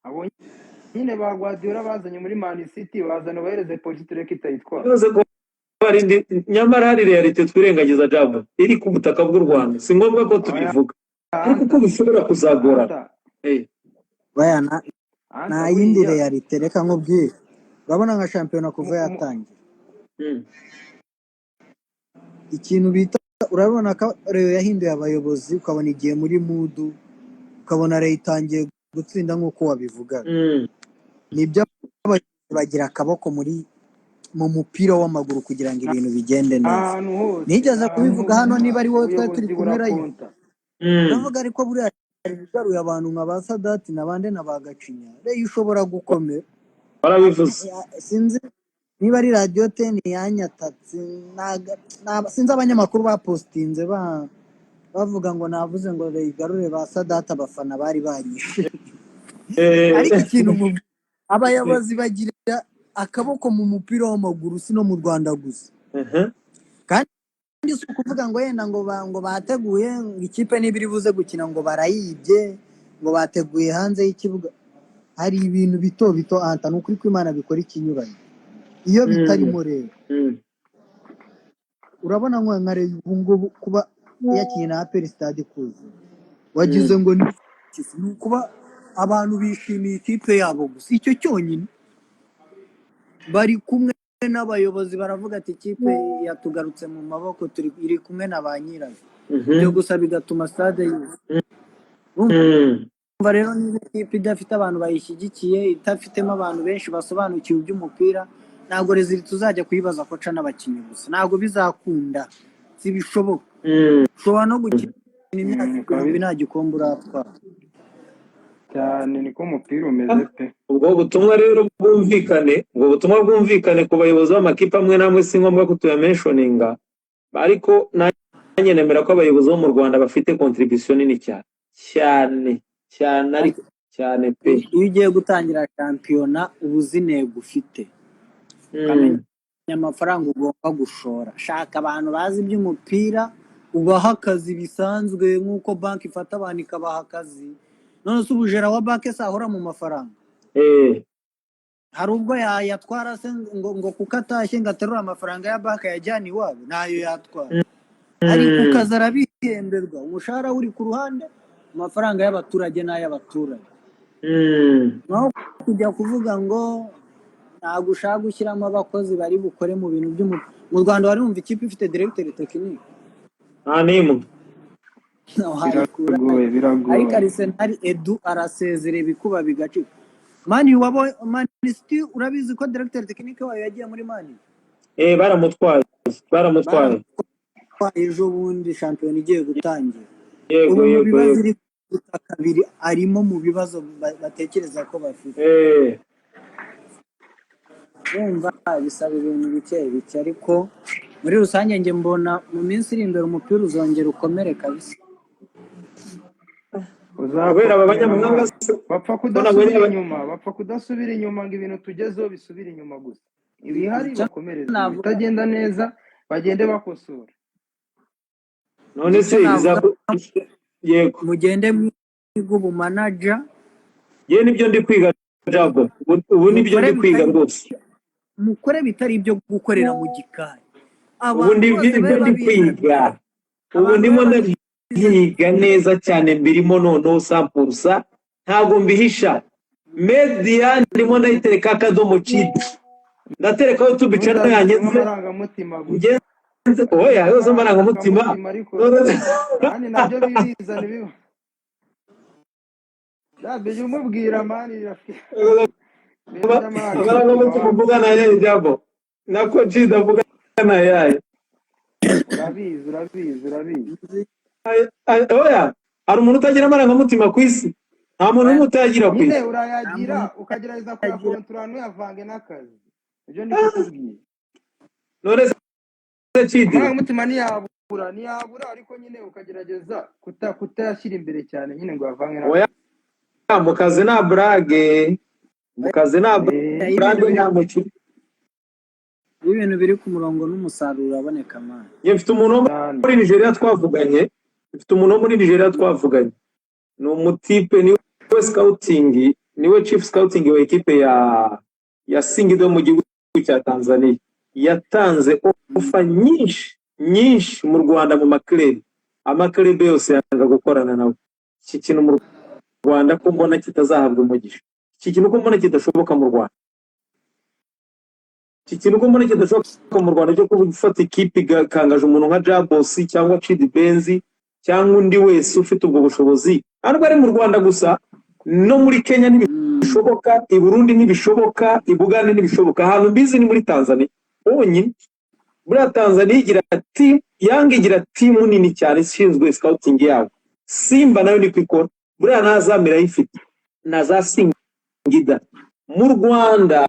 Abo nyine ba Guardiola bazanye muri Man City, bazana ubahereze Polisi turebe ko itayitwara. Bivuze ko hari nyamara hari réalité twirengagiza, Jabo, iri ku butaka bw'u Rwanda. Si ngombwa ko Oya. tubivuga, ariko uko bishobora kuzagorana. Anta. Oya, nta Anta, nta yindi buriya réalité. Reka nkubwire, urabona nka shampiyona kuva yatangira, ikintu bita, urabona ko Rayon yahinduye abayobozi, ukabona igiye muri mood, ukabona Rayon itangiye gutsinda nk'uko wabivugaga. Nibyo, abayobozi bagira akaboko muri mu mupira w'amaguru kugira ngo ibintu bigende neza. Ahantu hose, Nigeze ahantu kubivuga hose hano, niba ari wowe twari ubuyobozi turi kumwe rayo, burakonta. ndavuga, ariko buriya bigaruye abantu nka ba Sadati na bande na ba Gacinya, Rayon ishobora gukomera. Warabivuze. Sinzi niba ari Radiyo 10 yanyatatse, sinzi abanyamakuru bapositinze bavuga ngo navuze ngo igarure ba Sadati, abafana bari banyishe. Ariko ikintu abayobozi bagira akaboko mu mupira w'amaguru, si no mu Rwanda gusa. Kandi si ukuvuga ngo yenda ngo bateguye ngo ikipe niba iri buze gukina ngo barayibye, ngo bateguye hanze y'ikibuga. Hari ibintu bito bito, anta, ni ukuri ko Imana bikora ikinyuranye iyo bitarimo rero. Urabona nka Rayon ubu ngubu kuba yakinnye na APR, stade kuzuye, wagize ngo ni ukuba abantu bishimiye ikipe yabo gusa. Icyo cyonyine, bari kumwe n'abayobozi, baravuga ati ikipe yatugarutse mu maboko, turi iri kumwe na ba nyirayo. Ibyo gusa bigatuma stade yuzuye. Urumva rero, niba ikipe idafite abantu bayishyigikiye, idafitemo abantu benshi basobanukiwe iby'umupira, ntabwo résultat uzajya kuyibaza coach n'abakinnyi gusa, ntabwo bizakunda, sibishoboka. Ushobora no gukina imyaka 1000 nta gikombe uratwara. Cyane, niko umupira umeze pe. Ubwo butumwa rero bwumvikane, ubwo butumwa bwumvikane ku bayobozi b'amakipe amwe n'amwe. Si ngombwa ko tuyamenshoninga, ariko nanjye nemera ko abayobozi bo mu Rwanda bafite contribution nini cyane cyane cyane, ariko cyane pe. Iyo ugiye gutangira shampiyona, uba uzi intego ufite, ukamenya amafaranga ugomba gushora. Shaka abantu bazi iby'umupira, ubaha akazi bisanzwe nk'uko banki ifata abantu ikabaha akazi. None se ubujera wa banki se ahora mu mafaranga? Hari ubwo yayatwara se ngo kuko atashye ngo aterure amafaranga ya banki ayajyane iwabo? Ntayo yatwara. Ari ku kazi, arabihemberwa, umushahara uri ku ruhande, amafaranga y'abaturage n'ay'abaturage. Naho kujya kuvuga ngo ntabwo ushaka gushyiramo abakozi bari bukore mu bintu by'umupira mu Rwanda, wari wumva ikipe ifite directeur technique? Nta n'imwe. Wayikura? Biragoye, biragoye. Ariko Arsenal, Edu arasezera, ibikuba bigacika. Mani wabo, Man City, urabizi ko directeur technique wayo yagiye muri Mani. Baramutwaye, baramutwaye. Baramutwaye ejo bundi shampiyona igiye gutangira. Yego. Ubu mu bibazo Yego. iri guta kabiri, arimo mu bibazo batekereza ko bafite. Bumva bisaba ibintu bike bike, ariko muri rusange njye mbona mu minsi iri imbere umupira uzongera ukomere kabisa. Kubera aba Uzakomera banyamahanga mani. se Bapfa mbona kudasubira inyuma, bapfa kudasubira inyuma ngo ibintu tugezeho bisubire inyuma gusa. Ibihari Icyo bakomereze, navuga ibitagenda neza bagende bakosora. None icyo se navuga, yego. Mugende mwiga ubumanaja. Ye, nibyo ndi kwiga, Jabo. Ubu nibyo Mukore ndi kwiga bitari rwose. Mukore bitari ibyo gukorera mu gikari. Ubu Abantu ndi bose ibyo babe ndi babizi. kwiga ubu. Abantu Ndimo babe babizi. ndabyiga neza cyane, mbirimo noneho sampurusa, ntabwo mbihisha. Media ndimo ndayitereka akadomo citi, ndaterekaho YouTube channel yanjye. Ntuzabishyiremo Nze amarangamutima gusa. Ngenze, oya, yose amarangamutima. Amarangamutima ariko None kandi nabyo birizana ibiba jya umubwira mani, ibintu by'amarangamutima. Amarangamutima uvuga ni ayahe, Jabo? Nako Cidi avuga ni ayahe? Urabizi, urabizi, urabizi. Oya, hari umuntu utagira amarangamutima ku isi? Nta muntu n'umwe utayagira ku Nyine isi. urayagira, ukagerageza kuyakontorora, ntuyavange n'akazi. Ibyo ndi kukubwira. None se Cidi, Amarangamutima ntiyabura, ntiyabura, ariko nyine ukagerageza kutayashyira imbere cyane nyine ngo uyavange Oya. n'akazi. Mu kazi nta burage, mu kazi nta Iyo burage, ibintu biri nta mukino. Iyo ibintu biri ku murongo n'umusaruro uraboneka mani. Njye mfite umuntu wo Cyane. muri Nigeria twavuganye, mfite umuntu wo muri Nigeria twavuganye, ni umutipe, niwe scouting, niwe chief scouting wa ekipe ya Singida yo mu gihugu cya Tanzania. Yatanze offer nyinshi nyinshi mu Rwanda mu maklebe, amaklebe yose yanga gukorana nawe. Iki kintu mu Rwanda ko mbona kitazahabwa umugisha? Iki kintu ko mbona kidashoboka mu Rwanda? Iki kintu ko mbona kidashoboka mu Rwanda cyo gufata ikipe igakangaje umuntu nka Jabosi cyangwa Chidi Benzi cyangwa undi wese ufite ubwo bushobozi, ntabwo ari mu Rwanda gusa, no muri Kenya ntibishoboka, i Burundi ntibishoboka, i Bugande ntibishoboka. Ahantu mbizi ni muri Tanzania honyine. Buriya Tanzania igira team, Yanga igira team nini cyane ishinzwe scouting yabo. Simba nayo niko ikora, buriya nta Azam irayifite na za Singida. Mu Rwanda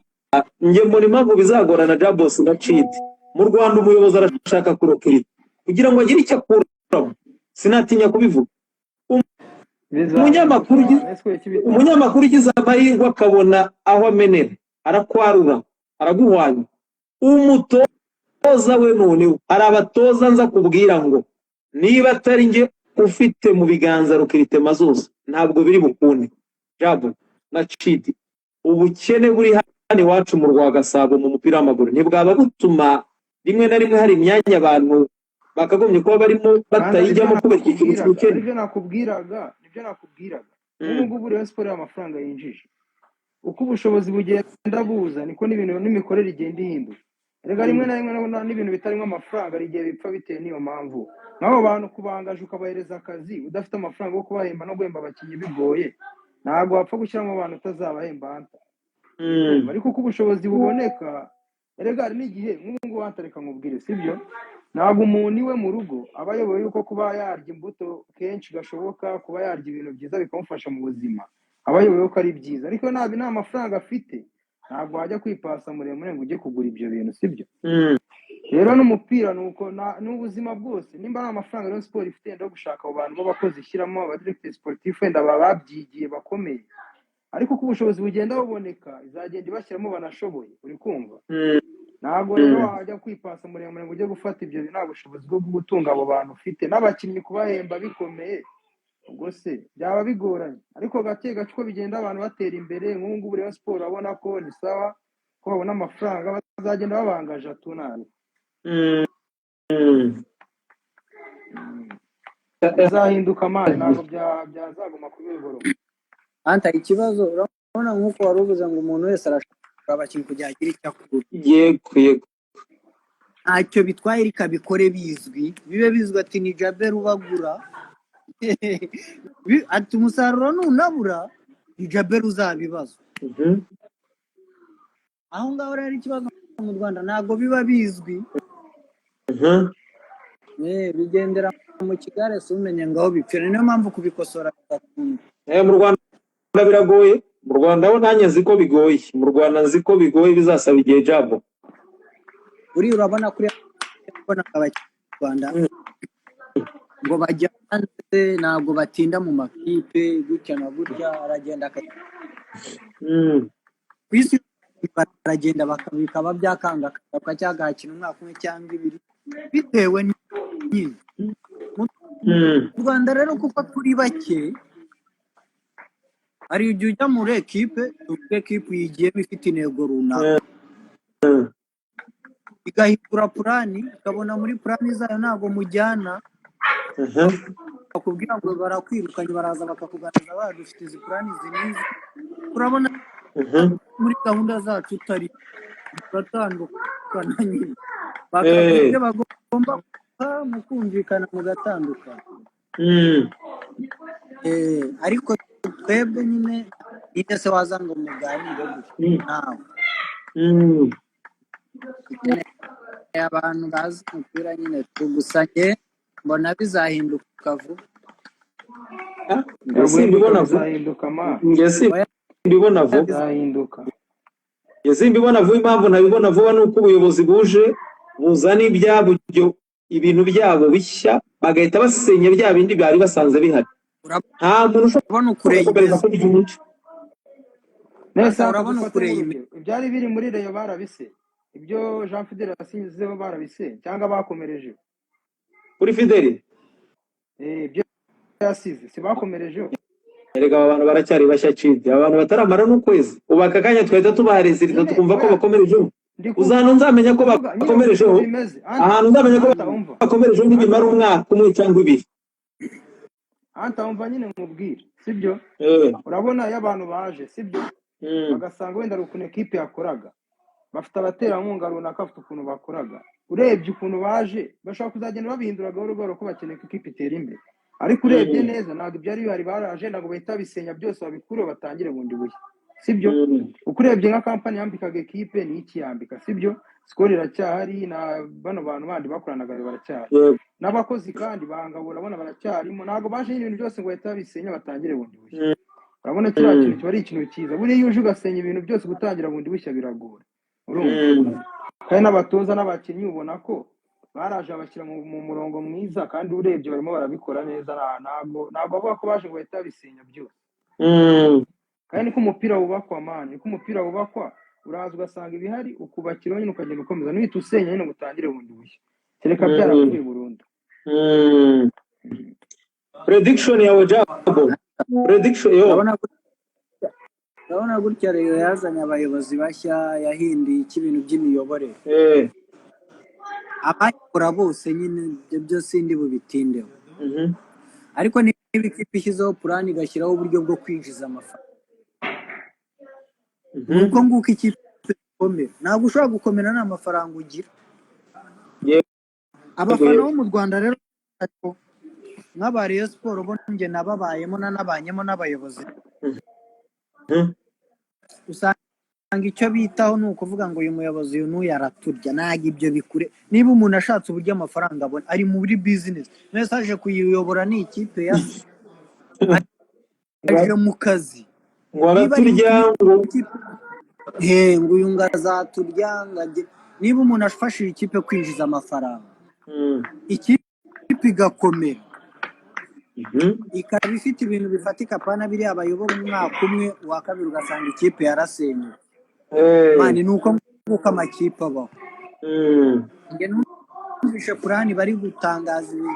njye mbona impamvu bizagorana, Jabos na Chidi, mu Rwanda umuyobozi arashaka kurokirita kugira ngo agire icyo akuramo. Sinatinya kubivuga. Umunyamakuru umunyamakuru ugize amahirwe akabona aho amenera, arakwarura, araguhwanya. Umutoza we noneho, hari abatoza nza kubwira ngo niba atari njye ufite mu biganza recrutement zose, ntabwo biri bukunde. Jabo na Cidi, ubukene buri hano iwacu mu rwa Gasabo mu mupira w'amaguru ntibwaba butuma rimwe na rimwe hari imyanya abantu bakagombye kuba barimo Kandi aribyo batayijyamo kubera iki kintu nakubwiraga? cy'ubukene? Aribyo nakubwiraga, nibyo nakubwiraga. Nk'ubu ngubu Rayon Sport amafaranga yinjije, uko ubushobozi bugenda buza niko n'ibintu n'imikorere igenda ihinduka. Erega rimwe na rimwe n'ibintu bitarimo amafaranga hari igihe bipfa bitewe n'iyo mpamvu. Nk'abo bantu kubangaje ukabahereza akazi udafite amafaranga yo kubahemba, no guhemba abakinnyi bigoye, ntabwo wapfa gushyiramo abantu utazabahemba hanta. Ariko uko ubushobozi buboneka, erega hari n'igihe nk'ubu ngubu hatareka nkubwire, sibyo? Ntabwo umuntu iwe mu rugo aba ayoboye yuko kuba yarya imbuto kenshi gashoboka, kuba yarya ibintu byiza bikamufasha mu buzima, aba ayoboye ko ari byiza, ariko nta mafaranga afite ntabwo wajya kwipasa muremure ngo ujye kugura ibyo bintu, sibyo? Rero n'umupira ni uko, n'ubuzima bwose. Nimba nta mafaranga Rayon Sport ifite wenda yo gushaka abo bantu b'abakozi ishyiramo abadirecteur sportif wenda baba babyigiye bakomeye, ariko uko ubushobozi bugenda buboneka izagenda ibashyiramo banashoboye, uri kumva? Ntabwo rero wajya kwipasa muremure ngo ujye gufata ibyo bintu nta bushobozi bwo gutunga abo bantu ufite, n'abakinnyi kubahemba bikomeye, ubwo se byaba bigoranye. Ariko gake gake uko bigenda abantu batera imbere, nk'ubu ngubu Rayon Sport urabona ko ni sawa ko babona amafaranga, bazagenda babangaje atunani. Bizahinduka mani, ntabwo byazaguma ku rwego rumwe. Anta, ikibazo urabona nk'uko wari uvuze ngo umuntu wese arashaka abakinnyi kugira agire icyo akura. Yego. Ntacyo bitwaye, reka bikore bizwi, bibe bizwi ati ni Jabel ubagura. Ati umusaruro nunabura ni Jabel uzabibazwa. Aho ngaho rero ikibazo mu Rwanda ntabwo biba bizwi. Bigendera mu kigare, si umenye ngo aho bipfira. Niyo mpamvu kubikosora bidakunda. Mu Rwanda biragoye. Mu Rwanda ho nanjye nzi ko bigoye. Mu Rwanda nzi ko bigoye, bizasaba igihe, Jabo. Buriya urabona kuri kubona Abanyarwanda ngo bajya hanze, ntabwo batinda mu makipe gutya na gutya, aragenda akajya ku isi, baragenda bikaba byakanga, akagaruka cyangwa agakina umwaka umwe cyangwa ibiri, bitewe nyine. Mu Rwanda rero, kuko turi bake, hari igihe ujya muri ekipe, tuvuge ekipe uyigiyemo ifite intego runaka, igahindura plan, ukabona muri plan zayo ntabwo mujyana, bakubwira ngo barakwirukanye, baraza bakakuganiriza, ba dufite izi plan izi n'izi, urabona muri gahunda zacu utari, turatandukana nyine, bakaguha ibyo bagomba kuguha, mukumvikana mugatandukana. Ariko twebwe nyine, ninde se waza ngo muganire gutya? Ntawe. Dukeneye abantu bazi umupira nyine tu. Gusa njye mbona bizahinduka vuba. Ah, njye Guhinduka simbibona vuba. Bizahinduka ma. Njye Oya, simbibona vuba. Bizahinduka. Njye simbibona vuba. Impamvu ntabibona vuba ni uko ubuyobozi buje buzana ibyabo, ibintu byabo bishya, bagahita basenya bya bindi bari basanze bihari. Nta muntu ushobora Urabona ukureye gukomereza imeze ko byumva. Nese Rata, urabona dufate ukureye nk'urugero, imeze. Ibyari biri muri Rayon barabise, ibyo Jean Fidele yasinyizeho barabise cyangwa bakomereje? Kuri Fideli? Ibyo yasize si bakomerejeho? Erega aba bantu baracyari bashya, Cidi. Aba bantu bataramara n'ukwezi, ubu aka kanya twahita tubaha résultat Nyine tukumva ko oya, bakomerejeho. ndi Uzana nzamenya ko kuvuga nyine bakomerejeho uko bimeze. Anta, ahantu nzamenya ko Anta, umva. bakomerejeho Anta, nibimara umva. umwaka umwe cyangwa ibiri. Anta, umva nyine nkubwire, sibyo? Eh. Urabona iyo abantu baje, sibyo, bagasanga wenda hari ukuntu ekipe yakoraga, bafite abaterankunga runaka, bafite ukuntu bakoraga, urebye ukuntu baje bashobora kuzagenda babihindura gahoro gahoro ko bakeneye ko ikipe itera imbere. Ariko urebye neza, ntabwo ibyari bihari baraje, ntabwo bahita babisenya byose, babikure batangire bundi bushya, sibyo? Uko urebye nka kampani yambikaga ekipe ni ikiyambika, sibyo? Skol iracyahari, na bano bantu bandi bakoranaga baracyahari, n'abakozi kandi bangabo urabona baracyarimo. Ntabwo baje nyine ibintu byose ngo bahite babisenya batangire bundi bushya. Urabona kiriya kintu kiba ari ikintu cyiza. Buriya iyo uje ugasenya ibintu byose, gutangira bundi bushya biragora, urumva? Kandi n'abatoza n'abakinnyi ubona ko baraje babashyira mu murongo mwiza, kandi urebye barimo barabikora neza. Ntabwo bavuga ko baje ngo bahite babisenya byose. Kandi niko umupira wubakwa, man, niko umupira wubakwa. Uraza ugasanga ibihari, ukubakiraho nyine, ukagenda ukomeza. Nuhita usenya nyine ngo utangire bundi bushya, kereka byarapfuye burundu. Prediction yawe, Jabo, prediction yo. Urabona gutya rero, yazanye abayobozi bashya, yahinduye iki, ibintu by'imiyoborere, abayikora bose nyine, ibyo byo sindi bubitindeho. Ariko niba ikipe ishyizeho plan, igashyiraho uburyo bwo kwinjiza amafaranga, ni uko nguko ikipe ikomera. Ntabwo ushobora gukomera nta mafaranga ugira. Abafana bo mu Rwanda rero, nk'aba Rayon Sport bo, njye nababayemo, nanabanyemo n'abayobozi, usanga icyo bitaho ni ukuvuga ngo uyu muyobozi uyu n'uyu araturya. Ntabwo ibyo bikure. Niba umuntu ashatse uburyo amafaranga abona, ari muri business, mwese aje kuyiyobora, ni ikipe ya se, aje mu kazi. Ngo Niba ari araturya ngo ikipe, ngo uyu ngo azaturya, ngo niba umuntu afashije ikipe kwinjiza amafaranga, ikipe igakomera, ikaba ifite ibintu bifatika, pana biriya bayobora umwaka umwe, uwa kabiri ugasanga ikipe yarasenyutse. Man, ni uko nguko amakipe abaho. Njye numvishe plan bari gutangaza, ibi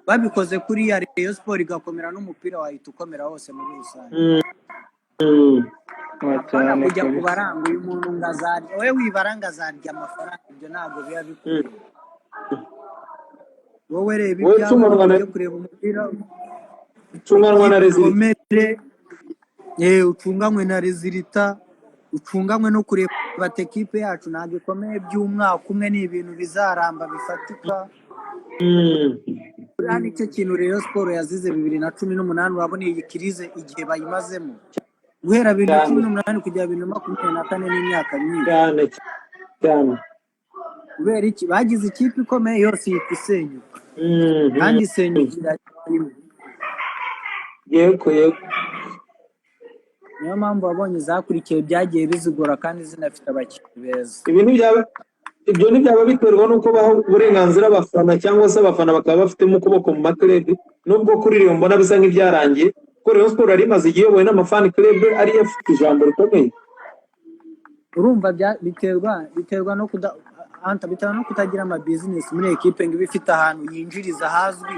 babikoze kuri ya Rayon Sport igakomera, n'umupira wahita ukomera hose muri rusange. Wa Apana cyane kujya kabisa. kubaranga uyu muntu ngo azarya, wowe wibara ngo azarya amafaranga, ibyo ntabwo biba bikureba. Wowe reba Wowe ibyawe, cunganwa na ujye kureba umupira, cunganwa na ikipe résultat. ikomere, ucunganywe na résultat, ucunganywe no kureba ati ekipe yacu ntabwo ikomeye by'umwaka umwe, ni ibintu bizaramba bifatika. Buriya nicyo kintu Rayon Sport yazize 2018. Urabona iyi crise igihe bayimazemo, guhera bibiri na cumi Cyane. n'umunani kugera 2024, n'imyaka myinshi. Cyane. Cyane. Kubera iki? Bagize ikipe ikomeye yose ihita isenyuka, kandi isenyukira rimwe. Yego yego. Niyo mpamvu wabonye zakurikiye byagiye bizigora kandi zinafite abakinnyi beza. Ibi ntibyaba, ibyo ntibyaba biterwa n'uko baha uburenganzira abafana, cyangwa se abafana bakaba bafitemo ukuboko mu ma club? Nubwo kuri Rayon mbona bisa nk'ibyarangiye, kuko Rayon Sport yari imaze igihe iyobowe n'ama fan club, ariyo afite ijambo rikomeye. Urumva biterwa no kuda anta biterwa no kutagira ama business muri ekipe, ngo ibe ifite ahantu yinjiriza hazwi,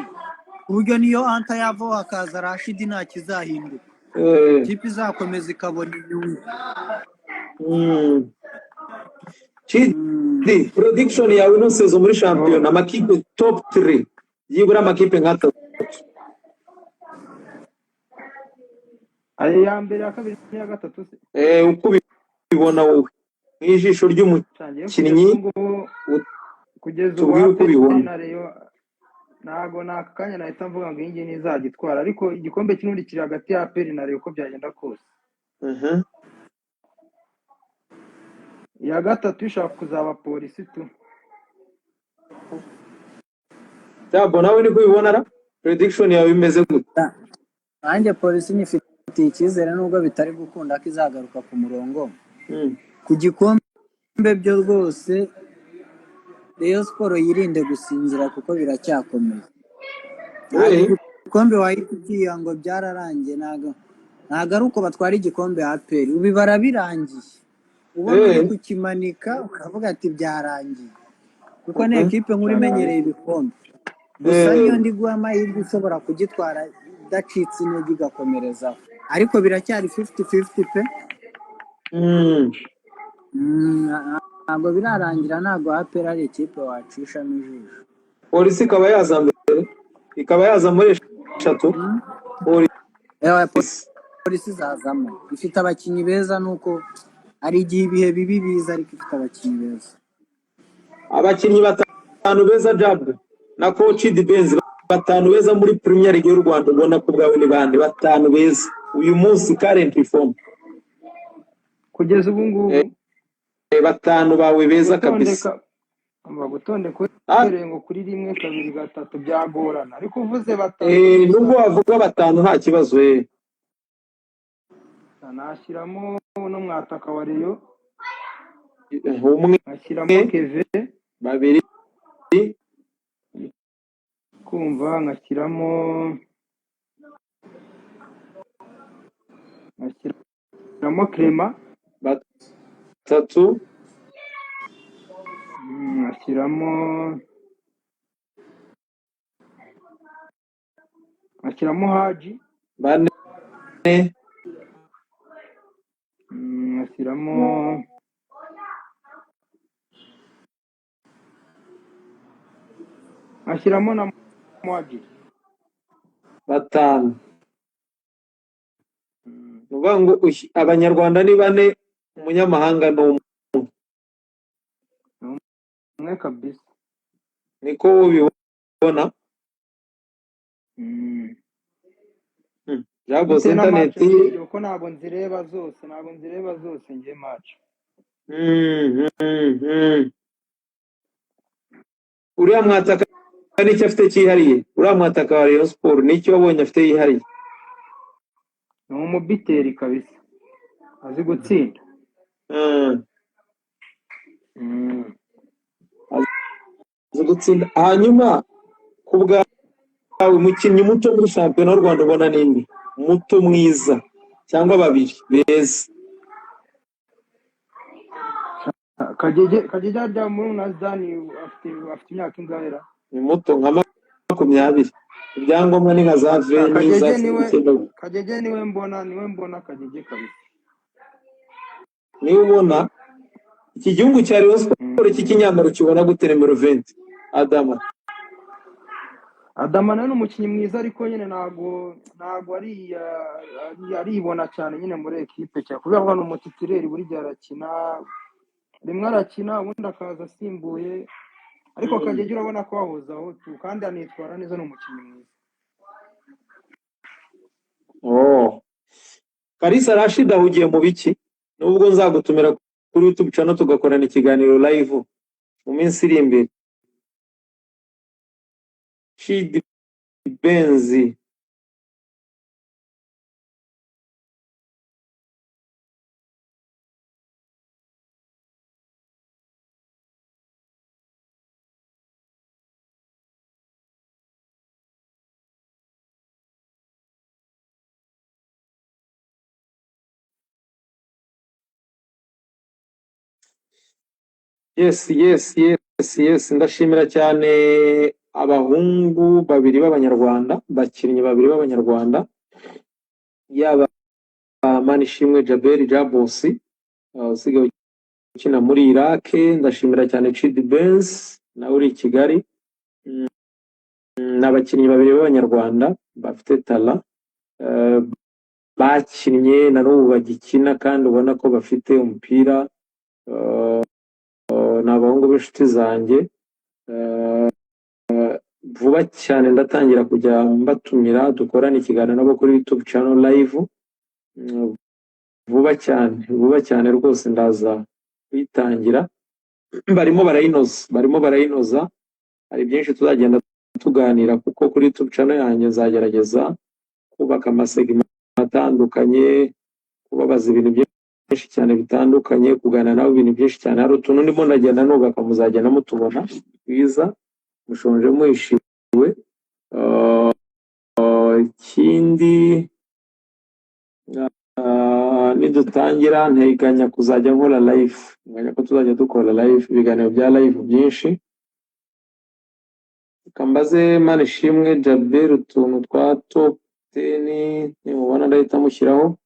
ku buryo niyo anta yavaho hakaza Rashidi nta kizahinduka, ikipe izakomeza ikabona inyungu. Chidi, prediction yawe ino saison muri shampiyona, amakipe top 3, byibura amakipe nk'atatu. Ayo ya mbere, ya kabiri n'iya gatatu se? Uko ubibona wowe nk'ijisho Ngiye ry'umukinnyi, kugeza ubu ngubu, kugeza ubu tubwire uko APR ubibona. na Rayon, ntago n'aka kanya nahita mvuga ngo iyi ngiyi ntizagitwara, ariko igikombe kinini kiri hagati ya APR na Rayon uko byagenda kose. Iya gatatu ishaka kuzaba Polisi tu. Jabo, nawe niko ubibona ra? Prediction yawe imeze gute? Nanjye Polisi nyifitiye icyizere, nubwo bitari gukunda ko izagaruka ku murongo. Ku gikombe byo rwose, Rayon Sport yirinde gusinzira kuko biracyakomeye. Ntabwo igikombe wahita ugiye ngo byararangiye, ntabwo ari uko batwara igikombe APR ubibara birangiye, ubona uri kukimanika ukavuga ati byarangiye, kuko ni ekipe nkuru imenyereye ibikombe. Gusa niyo ndi guha amahirwe ishobora kugitwara idacitse intege igakomerezaho, ariko biracyari 50-50 pe. Ntabwo birarangira, ntabwo APR ari ikipe wacishamo ijisho. Polisi ikaba yaza mbere, ikaba yaza muri eshatu? Ewa, Polisi. Polisi izazamo, ifite abakinnyi beza, nuko hari igihe ibihe bibi biza, ariko ifite abakinnyi beza. Abakinnyi batanu beza, Jab na coach Benz, batanu beza muri Premier League y'u Rwanda ubona ko bwawe ni bande batanu beza uyu munsi, current form? Kugeza ubu ngubu? Batanu bawe beza kabisa. Gutondeka, umva, gutondeka uhereye ngo kuri rimwe, kabiri, gatatu byagorana, ariko uvuze batanu gusa. Nubwo wavuga batanu nta kibazo. Nashyiramo n'umwataka wa Rayon, Umwe. nkashyiramo Keve. Babiri. Kumva, nkashyiramo Clement. Batatu. Nkashyiramo Haji. Bane. Nkashyiramo na Muhadjiri. Batanu. Ni ukuvuga ngo Abanyarwanda ni bane, umunyamahanga ni umwe. Umwe kabisa. Niko ubibona? Jabo. Bitewe na match Internet. urebye, kuko ntabwo nzireba zose ngiye match. Uriya mwataka nicyo afite cyihariye? Uriya mwataka wa Rayon Sport nicyo wabonye afite yihariye? Ni umubiteri kabisa, azi gutsinda. Azi gutsinda. Hanyuma ku bwawe, umukinnyi muto muri shampiyona y'u Rwanda ubona ninde muto mwiza, cyangwa babiri beza? Kagege harya muri na Zidane afite imyaka ingahe ra? Ni muto, nka 20, ibyangombwa ni nka za veni za Kagege niwe. 19. Kagege niwe mbona Kagege kabisa. Niba ubona iki gihugu cya Rayon Sport cy'ikinyamaro kibona gute nimero 20, Adama? Adama nawe ni umukinnyi mwiza, ariko nyine ntago aribona cyane nyine muri ekipe cyane, kubera ko ni umutitireri, buri gihe arakina, rimwe arakina ubundi akaza asimbuye, ariko Kagege urabona ko wahozaho tu, kandi anitwara neza, ni umukinnyi mwiza. Oh. Kalisa Rashid ahugiye mu biki? Nubwo nzagutumira kuri YouTube channel tugakorana ikiganiro live mu minsi iri imbere. Chidi Benzi, yes, ndashimira cyane abahungu babiri b'Abanyarwanda, bakinnyi babiri b'Abanyarwanda, yaba Manishimwe Jabel Jabosi usigaye ukina muri Iraq. Ndashimira cyane Chidi Benz nawe uri i Kigali. Ni abakinnyi babiri b'Abanyarwanda bafite tala, bakinnye na n'ubu bagikina kandi ubona ko bafite umupira. Ni abahungu b'inshuti zanjye. Vuba cyane ndatangira kujya mbatumira dukorane ikiganiro nabo kuri YouTube channel live. Vuba cyane, vuba cyane rwose ndaza kuyitangira. Barimo barayinoza, barimo barayinoza. Hari byinshi tuzagenda tuganira, kuko kuri YouTube channel yanjye nzagerageza kubaka amasegment atandukanye, kubabaza ibintu byinshi cyane bitandukanye, kuganira nabo ibintu byinshi cyane. Hari utuntu ndimo ndagenda nubaka, muzagenda mutubona twiza, mushonje muhishiwe. Ikindi, nidutangira nteganya kuzajya nkora live, nteganya ko tuzajya dukora live, ibiganiro bya live byinshi. Reka mbaze Manishimwe Jabel utuntu twa top 10 nimubona ndahita mushyiraho.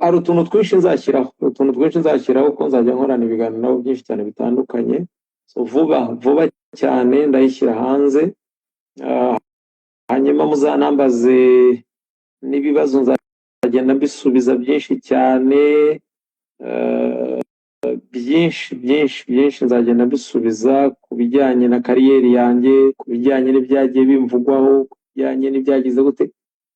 Hari utuntu twinshi nzashyiraho, utuntu twinshi nzashyiraho, ko nzajya nkorana ibiganiro nabo byinshi cyane bitandukanye. So vuba vuba cyane ndayishyira hanze. Hanyuma muzanambaze n'ibibazo, nzagenda mbisubiza byinshi cyane, byinshi byinshi byinshi nzagenda mbisubiza ku bijyanye na kariyeri yanjye, ku bijyanye n'ibyagiye bimvugwaho, ku bijyanye n'ibyagize gute,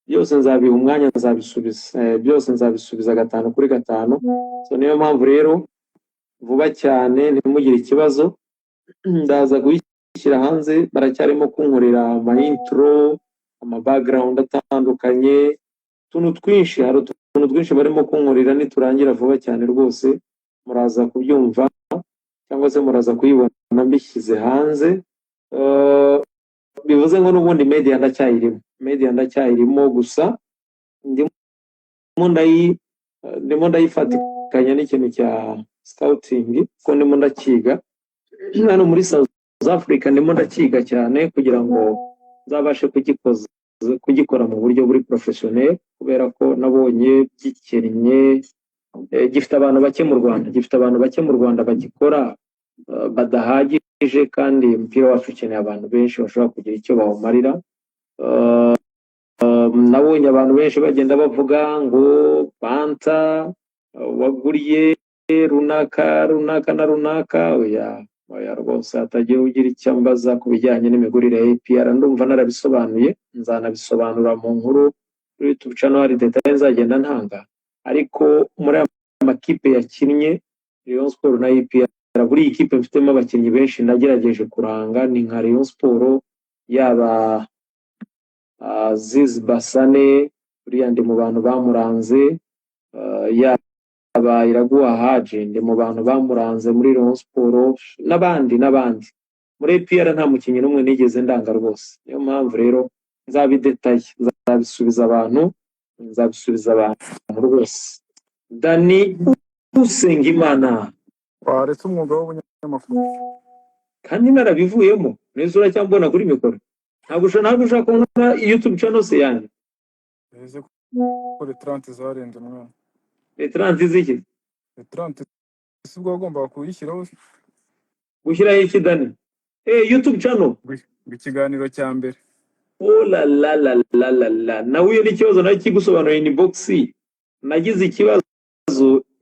byose nzabiha umwanya, nzabisubiza. Byose nzabisubiza 5 kuri 5. So niyo mpamvu rero vuba cyane ntimugire ikibazo, ndaza kuyishyira hanze. Baracyarimo kunkorera ama intro, ama background atandukanye, utuntu twinshi. Hari utuntu twinshi barimo kunkorera, niturangira vuba cyane rwose muraza kubyumva cyangwa se muraza kuyibona mbishyize hanze. Bivuze ngo n'ubundi media ndacyayirimo, media ndacyayirimo, gusa ndimo ndayifatikanya n'ikintu cya scouting, ko ndimo ndakiga hano muri South Africa, ndimo ndakiga cyane kugira ngo nzabashe kugikora mu buryo buri professionnel, kubera ko nabonye gikennye, gifite abantu bake mu Rwanda, gifite abantu bake mu Rwanda bagikora, badahagije, kandi umupira wacu ukeneye abantu benshi bashobora kugira icyo bawumarira. Nabonye abantu benshi bagenda bavuga ngo Fanta waguriye runaka runaka na runaka. Oya oya rwose, hatagira ugira icyo ambaza ku bijyanye n'imigurire ya APR. Ndumva narabisobanuye, nzanabisobanura mu nkuru kuri YouTube channel, hari details nzagenda ntanga. Ariko muri aya makipe yakinnye Rayon Sport na APR, buri iyi kipe mfitemo abakinnyi benshi nagerageje kuranga ni nka Rayon Sport, yaba Aziz Basane, uriya ndi mu bantu bamuranze, yaba Iraguha Haji, ndi mu bantu bamuranze muri Rayon Sport, n'abandi n'abandi. Muri APR nta mukinnyi n'umwe nigeze ndanga rwose. Niyo mpamvu rero nzabidetaye, nzabisubiza abantu, nzabisubiza abantu rwose. Dani Usengimana, waretse umwuga w'ubunyamakuru kandi narabivuyemo neza, uracyambona kuri mikoro? Ntabwo ushaka kubona YouTube channel se yanjye? Bivuze ko le 30 zarenze mwana. Le 30 ziki? Le 30 si bwo wagombaga kuyishyiraho? Gushyiraho iki, Dani? YouTube channel? Ngo ikiganiro cya mbere. Oh la la la la la la, nahuye n'ikibazo nawe kigusobanuriye inbox. Nagize ikibazo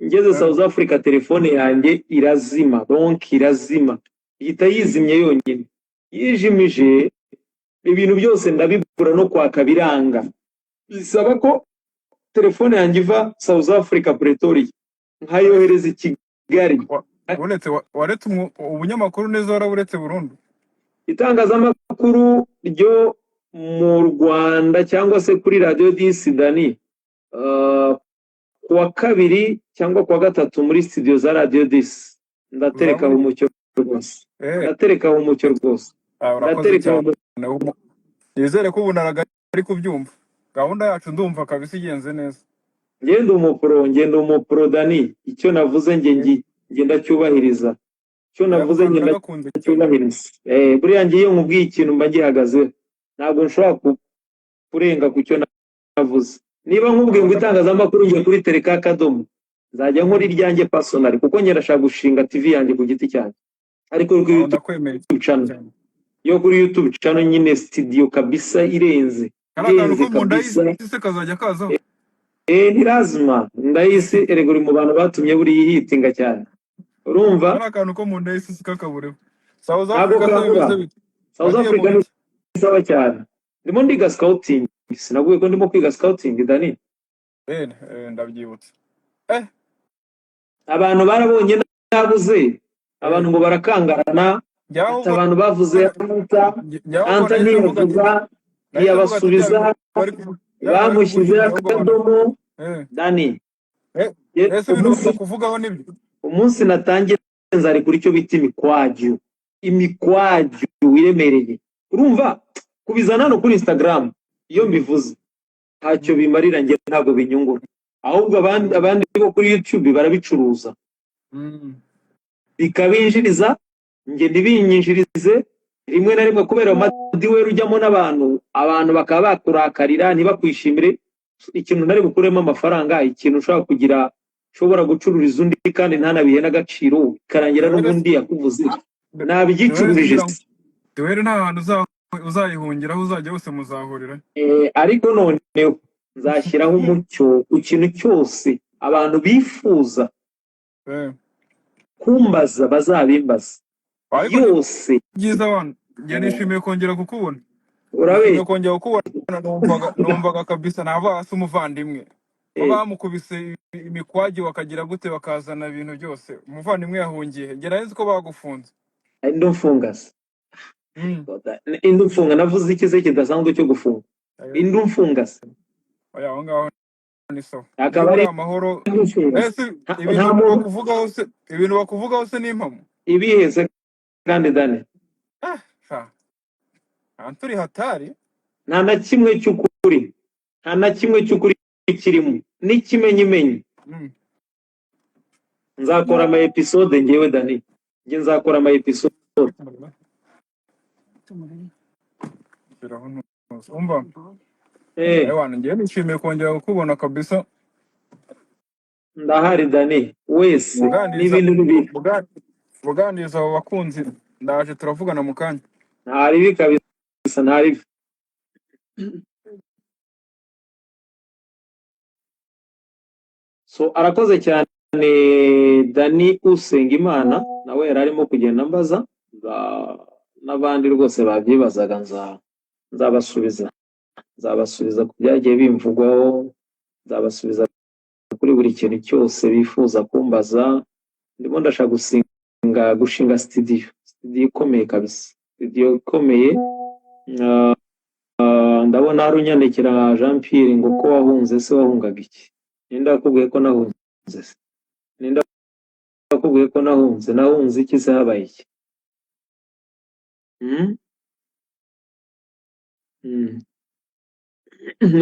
ngeze South Africa, telefone yanjye irazima, donc irazima, ihita yizimye yonyine, yijimije ibintu byose ndabibura, no kwaka biranga. Bisaba ko telefone yanjye iva South Africa Pretoria. Nkayohereza i Kigali. Uretse waretse ubunyamakuru neza, waraburetse burundu? Itangazamakuru ryo mu Rwanda cyangwa se kuri Radiyo 10, Dani, kuwa kabiri cyangwa kuwa gatatu muri studio za Radiyo 10 ndaterekaho Uzaba uri umucyo rwose. Eh. Ndaterekaho umucyo rwose. Ah, urakoze Ndaterekaho cyane. umucyo. Nizere ko ubu naraga ari kubyumva. Gahunda yacu ndumva kabisa igenze neza. Ngenda umupro, ngenda umupro, Dani. Icyo navuze nge nge ndacyubahiriza. Icyo Oya, navuze ako nge kantu ndagakunze cyane. ndacyubahiriza. Buriya ngiye iyo nkubwiye ikintu mba ngihagazeho, ntabwo nshobora kurenga ku cyo navuze. Niba nkubwiye Aho ngo ndaku itangazamakuru ngiye kuri tereka akadomo, nzajya nkora iryanjye personal, kuko njye ndashaka gushinga TV yanjye ku giti cyanjye, ariko kuri Aho YouTube ndakwemeye channel cyane. Yo kuri YouTube channel nyine, studio kabisa irenze. Kariya kantu Irenze ko mu nda kabisa. y'isi se kazajya kazaho? Ni lazima. Ndayisi erega uri mu bantu batumye buriya ihitinga cyane, urumva? Kariya kantu ko mu nda y'isi si kakabureho. South Ntabwo Africa se kabura. bimeze bite? South Wagiye mu Africa ni biki? sawa cyane. Ndimo ndiga scouting. Sinaguye ko ndimo kwiga scouting, Dani? Ndabyibutse. Abantu barabonye nabuze, abantu ngo barakangarana. Njyaho Ati ubwo abantu bavuze Anta, njyaho ubwo Anta nahise mvuga ati ntiyavuga, nahise mvuga ati bya ntiyabasubiza, bintu bari bya bintu bari bamushyizeho kugushinja ahubwo abantu akadomo. Dani, Ese ibintu umunsi bakuvugaho nibyo? Umunsi natangiye nzari kuri icyo bita imikwaju, imikwaju iremereye. Urumva, kubizana hano kuri Instagram, iyo mbivuze ntacyo bimarira njye, ntabwo binyungura. Ahubwo abandi bo kuri YouTube barabicuruza, bikabinjiriza, njye ntibinyinjirize rimwe na rimwe kubera amadiweri ujyamo n'abantu, abantu bakaba bakurakarira, ntibakwishimire. Ikintu ntari bukuremo amafaranga, ikintu ushobora kugira, ushobora gucururiza undi kandi ntanabihe n'agaciro, bikarangira Duhere n'ubundi yakuvuze duhere nabyicururije. kugira ngo duhere nta hantu uzayihungira, aho uzajya hose muzahurira. Ariko noneho nzashyiraho umucyo ku kintu cyose abantu bifuza kumbaza, bazabimbaza Ariko ni yose. byiza abantu, njye nishimiye kongera kukubona, nishimiye Urabeshya. kongera kukubona. Numvaga kabisa nava hasi umuvandimwe ko bamukubise imikwagi, bakagira gute, bakazana ibintu byose, umuvandimwe yahungiye he? Njye nari nzi ko bagufunze. Indi mfunga se? Indi mfunga? Navuze iki se kidasanzwe cyo gufunga? Indi mfunga se? Oya, aho ngaho ni sawa, Akaba niba ari uri amahoro. indi mfunga se? Ese Nta ibintu nta muntu bakuvugaho se, ibintu bakuvugaho se ni impamo? Ibiheze kandi, Dani? Ah sha, aha turi hatari. Nta na kimwe cy'ukuri, nta na kimwe cy'ukuri kirimo n'ikimenyimenyi. Nzakora ama episode ngewe, Dani, njye nzakora ama episode. Shyiraho ntuzi umva. Eh. Ewana, njyewe nishimiye kongera kukubona kabisa. Ndahari, Dani, wese Buganiriza n'ibintu bibiri. Buganiriza abo bakunzi, ndaje turavugana mu kanya. Nta ribi kabisa, nta ribi. So arakoze cyane Dani Usengimana, nawe yari arimo kugenda ambaza, n'abandi rwose babyibazaga, nzabasubiza, nzabasubiza ku byagiye bimvugwaho, nzabasubiza kuri buri kintu cyose bifuza kumbaza. Ndimo ndashaka gushinga studio ikomeye kabisa, studio ikomeye. Ndabona hari unyandikira Jean Pierre ngo ko wahunze se, wahungaga iki? Ninde wakubwiye ko nahunze se? Ninde wakubwiye ko nahunze? Nahunze iki se? Habaye iki?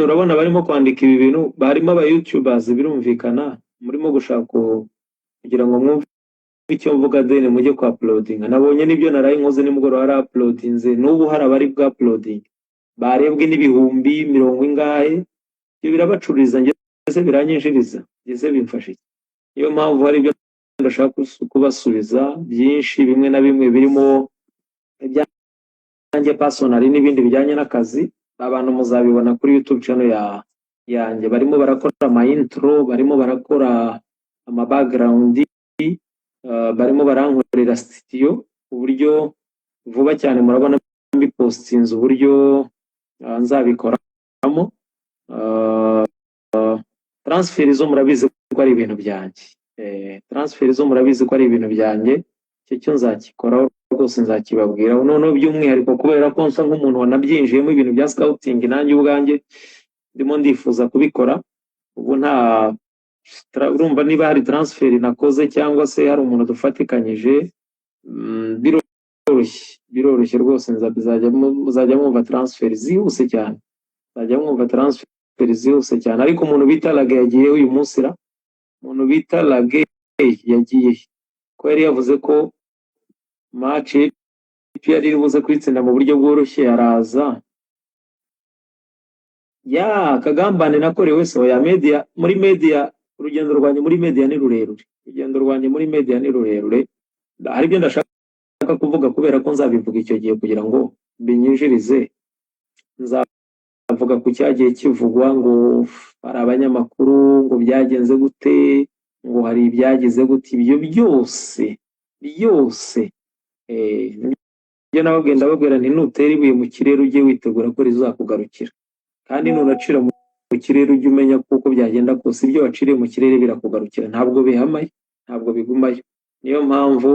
Urabona barimo kwandika ibi bintu, barimo aba YouTubers, birumvikana murimo gushaka kugira ngo mwumve icyo mvuga, then mujye kwa uploadinga. Nabonye n'ibyo naraye nkoze nimugoroba hari uploadinze, n'ubu hari abari bwa uploading barebwe n'ibihumbi mirongo ingahe. Ibyo birabacururiza, ngeze biranyinjiriza, ngeze bimfasha iki? Niyo mpamvu hari ibyo ndashaka kubasubiza byinshi, bimwe na bimwe birimo ibyanjye personal n'ibindi bijyanye n'akazi. Abantu muzabibona kuri YouTube channel yanjye. Barimo barakora ama intro, barimo barakora ama background, barimo barankorera studio uburyo vuba cyane murabona mbipostinze uburyo nzabikoramo. Transfer zo murabizi ko ari ibintu byanjye. Transfer zo murabizi ko ari ibintu byanjye, icyo cyo nzakikoraho rwose, nzakibabwiraho. Noneho by'umwihariko kubera ko nsa nk'umuntu wanabyinjiyemo, ibintu bya scouting, nanjye ubwanjye ndimo ndifuza kubikora. Ubu nta urumva niba hari transfer nakoze cyangwa se hari umuntu dufatikanyije, biroroshye, biroroshye rwose. Muzajya mwumva transfer zihuse cyane, muzajya mwumva transfer zihuse cyane. Ariko umuntu bita Lage yagiye uyu munsi ra? Umuntu bita Lage yagiye he? Ko yari yavuze ko match yari iri buze kuyitsinda mu buryo bworoshye, araza ya kagambane nakorewe se? Oya, media, muri media, urugendo rwanjye muri media ni rurerure, urugendo rwanjye muri media ni rurerure. Hari ibyo ndashaka kuvuga kubera ko nzabivuga icyo gihe kugira ngo mbinyinjirize. Nzavuga ku cyagiye kivugwa ngo hari abanyamakuru, ngo byagenze gute, ngo hari ibyagize gute, ibyo byose byose. Ibyo nababwiye, ndababwira nti nutera ibuye mu kirere ujye witegura ko rizakugarukira, kandi nunacira mu kirere ujye umenya ko uko byagenda kose ibyo waciriye mu kirere birakugarukira. Ntabwo bihamayo, ntabwo bigumayo. Niyo mpamvu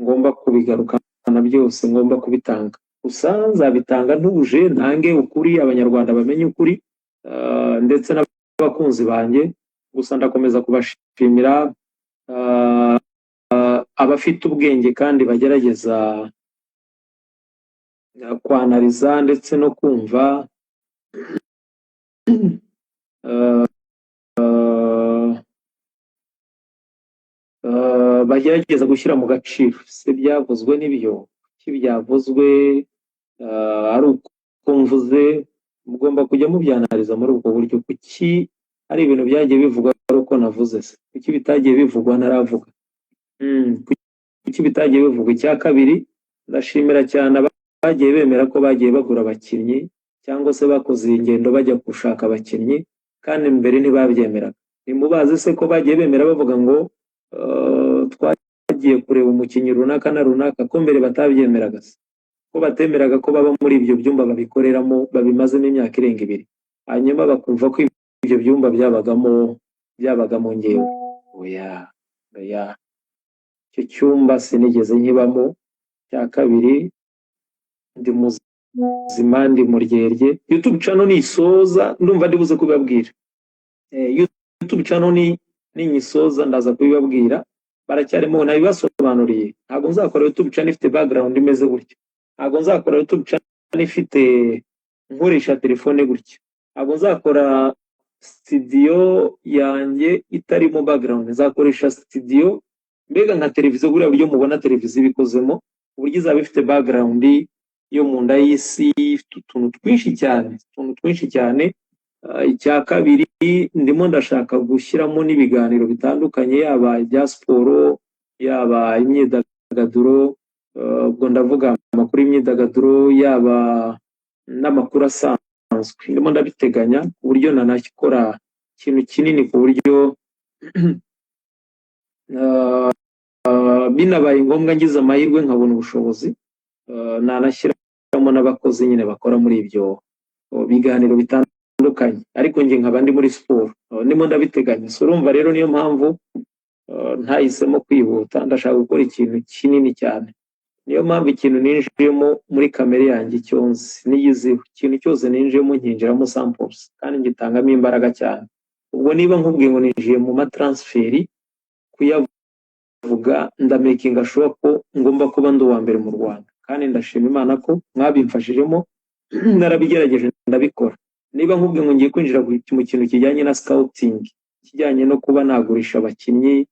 ngomba kubigarukana byose, ngomba kubitanga. Gusa nzabitanga ntuje, ntange ukuri, Abanyarwanda bamenye ukuri, ndetse n'abakunzi banjye. Gusa ndakomeza kubashimira, abafite ubwenge kandi bagerageza kwanariza ndetse no kumva, bagerageza gushyira mu gaciro. Se byavuzwe n'ibyo kuki byavuzwe ari uko mvuze? Mugomba kujya mubyanariza muri ubwo buryo. Kuki hari ibintu byagiye bivugwa ari uko navuze? Se kuki bitagiye bivugwa ntaravuga? Kuki bitagiye bivugwa? Icya kabiri, ndashimira cyane abagiye bemera ko bagiye bagura abakinnyi cyangwa se bakoze ingendo bajya gushaka abakinnyi, kandi mbere ntibabyemeraga. Ntimubazi se ko bagiye bemera bavuga ngo twagiye kureba umukinnyi runaka na runaka, ko mbere batabyemeraga? Se ko batemeraga ko baba muri ibyo byumba babikoreramo, babimazemo imyaka irenga 2, hanyuma bakumva ko ibyo byumba byabagamo ngewe? Oya, oya, icyo cyumba sinigeze nkibamo. Cya kabiri, ndi muzima, ndi muryerye. YouTube channel nisoza ndumva ndibuze kubibabwira. YouTube channel ni ninyisoza ndaza kubibabwira. Baracyarimo, nabibasobanuriye. Ntabwo nzakora YouTube channel ifite background imeze gutya, ntabwo nzakora YouTube channel ifite nkoresha telefone gutya, ntabwo nzakora studio yanjye itarimo background. Nzakoresha studio mbega nka televiziyo, buriya buryo mubona televiziyo ibikozemo, uburyo izaba ifite background yo mu nda y'isi, ifite utuntu twinshi cyane, utuntu twinshi cyane. Icya kabiri, ndimo ndashaka gushyiramo n'ibiganiro bitandukanye, yaba ibya siporo, yaba imyidagaduro, ubwo ndavuga amakuru y'imyidagaduro, yaba n'amakuru asanzwe. Ndimo ndabiteganya ku buryo nanakora ikintu kinini, ku buryo binabaye ngombwa, ngize amahirwe nkabona ubushobozi, nanashyiramo n'abakozi nyine bakora muri ibyo biganiro bitandukanye, ariko njye nkaba ndi muri siporo. Ndimo ndabiteganya. So urumva rero niyo mpamvu ntahisemo kwihuta. Ndashaka gukora ikintu kinini cyane. Niyo mpamvu ikintu ninjiyemo, muri kamere yanjye, icyo nzi niyiziho, ikintu cyose ninjiyemo nkinjiramo samples kandi ngitangamo imbaraga cyane. Ubwo niba nkubwiye ngo ninjiye mu ma transfer, kuyavuga ndamakinga sure ko ngomba kuba ndi uwa mbere mu Rwanda, kandi ndashima Imana ko mwabimfashijemo, narabigerageje ndabikora. Niba nkubwiye ngo ngiye kwinjira mu kintu kijyanye na scouting, kijyanye no kuba nagurisha abakinnyi,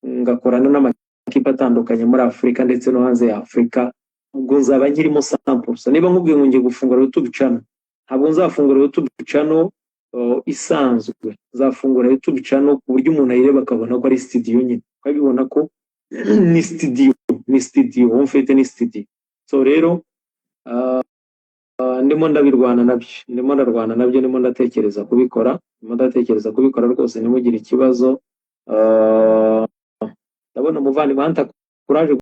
ngakorana n'amakipe atandukanye muri Afurika ndetse no hanze ya Afurika, ubwo nzaba nkirimo samples. Niba nkubwiye ngo ngiye gufungura YouTube channel, ntabwo nzafungura YouTube channel isanzwe, nzafungura YouTube channel ku buryo umuntu ayireba akabona ko ari studio nyine, akabibona ko ni studio, ni studio en fait, ni studio. So rero ndimo ndabirwana nabyo, ndimo ndarwana nabyo, ndimo ndatekereza kubikora, ndimo ndatekereza kubikora rwose, ntimugire ikibazo. Ndabona umuvandimwe Hunter Courage.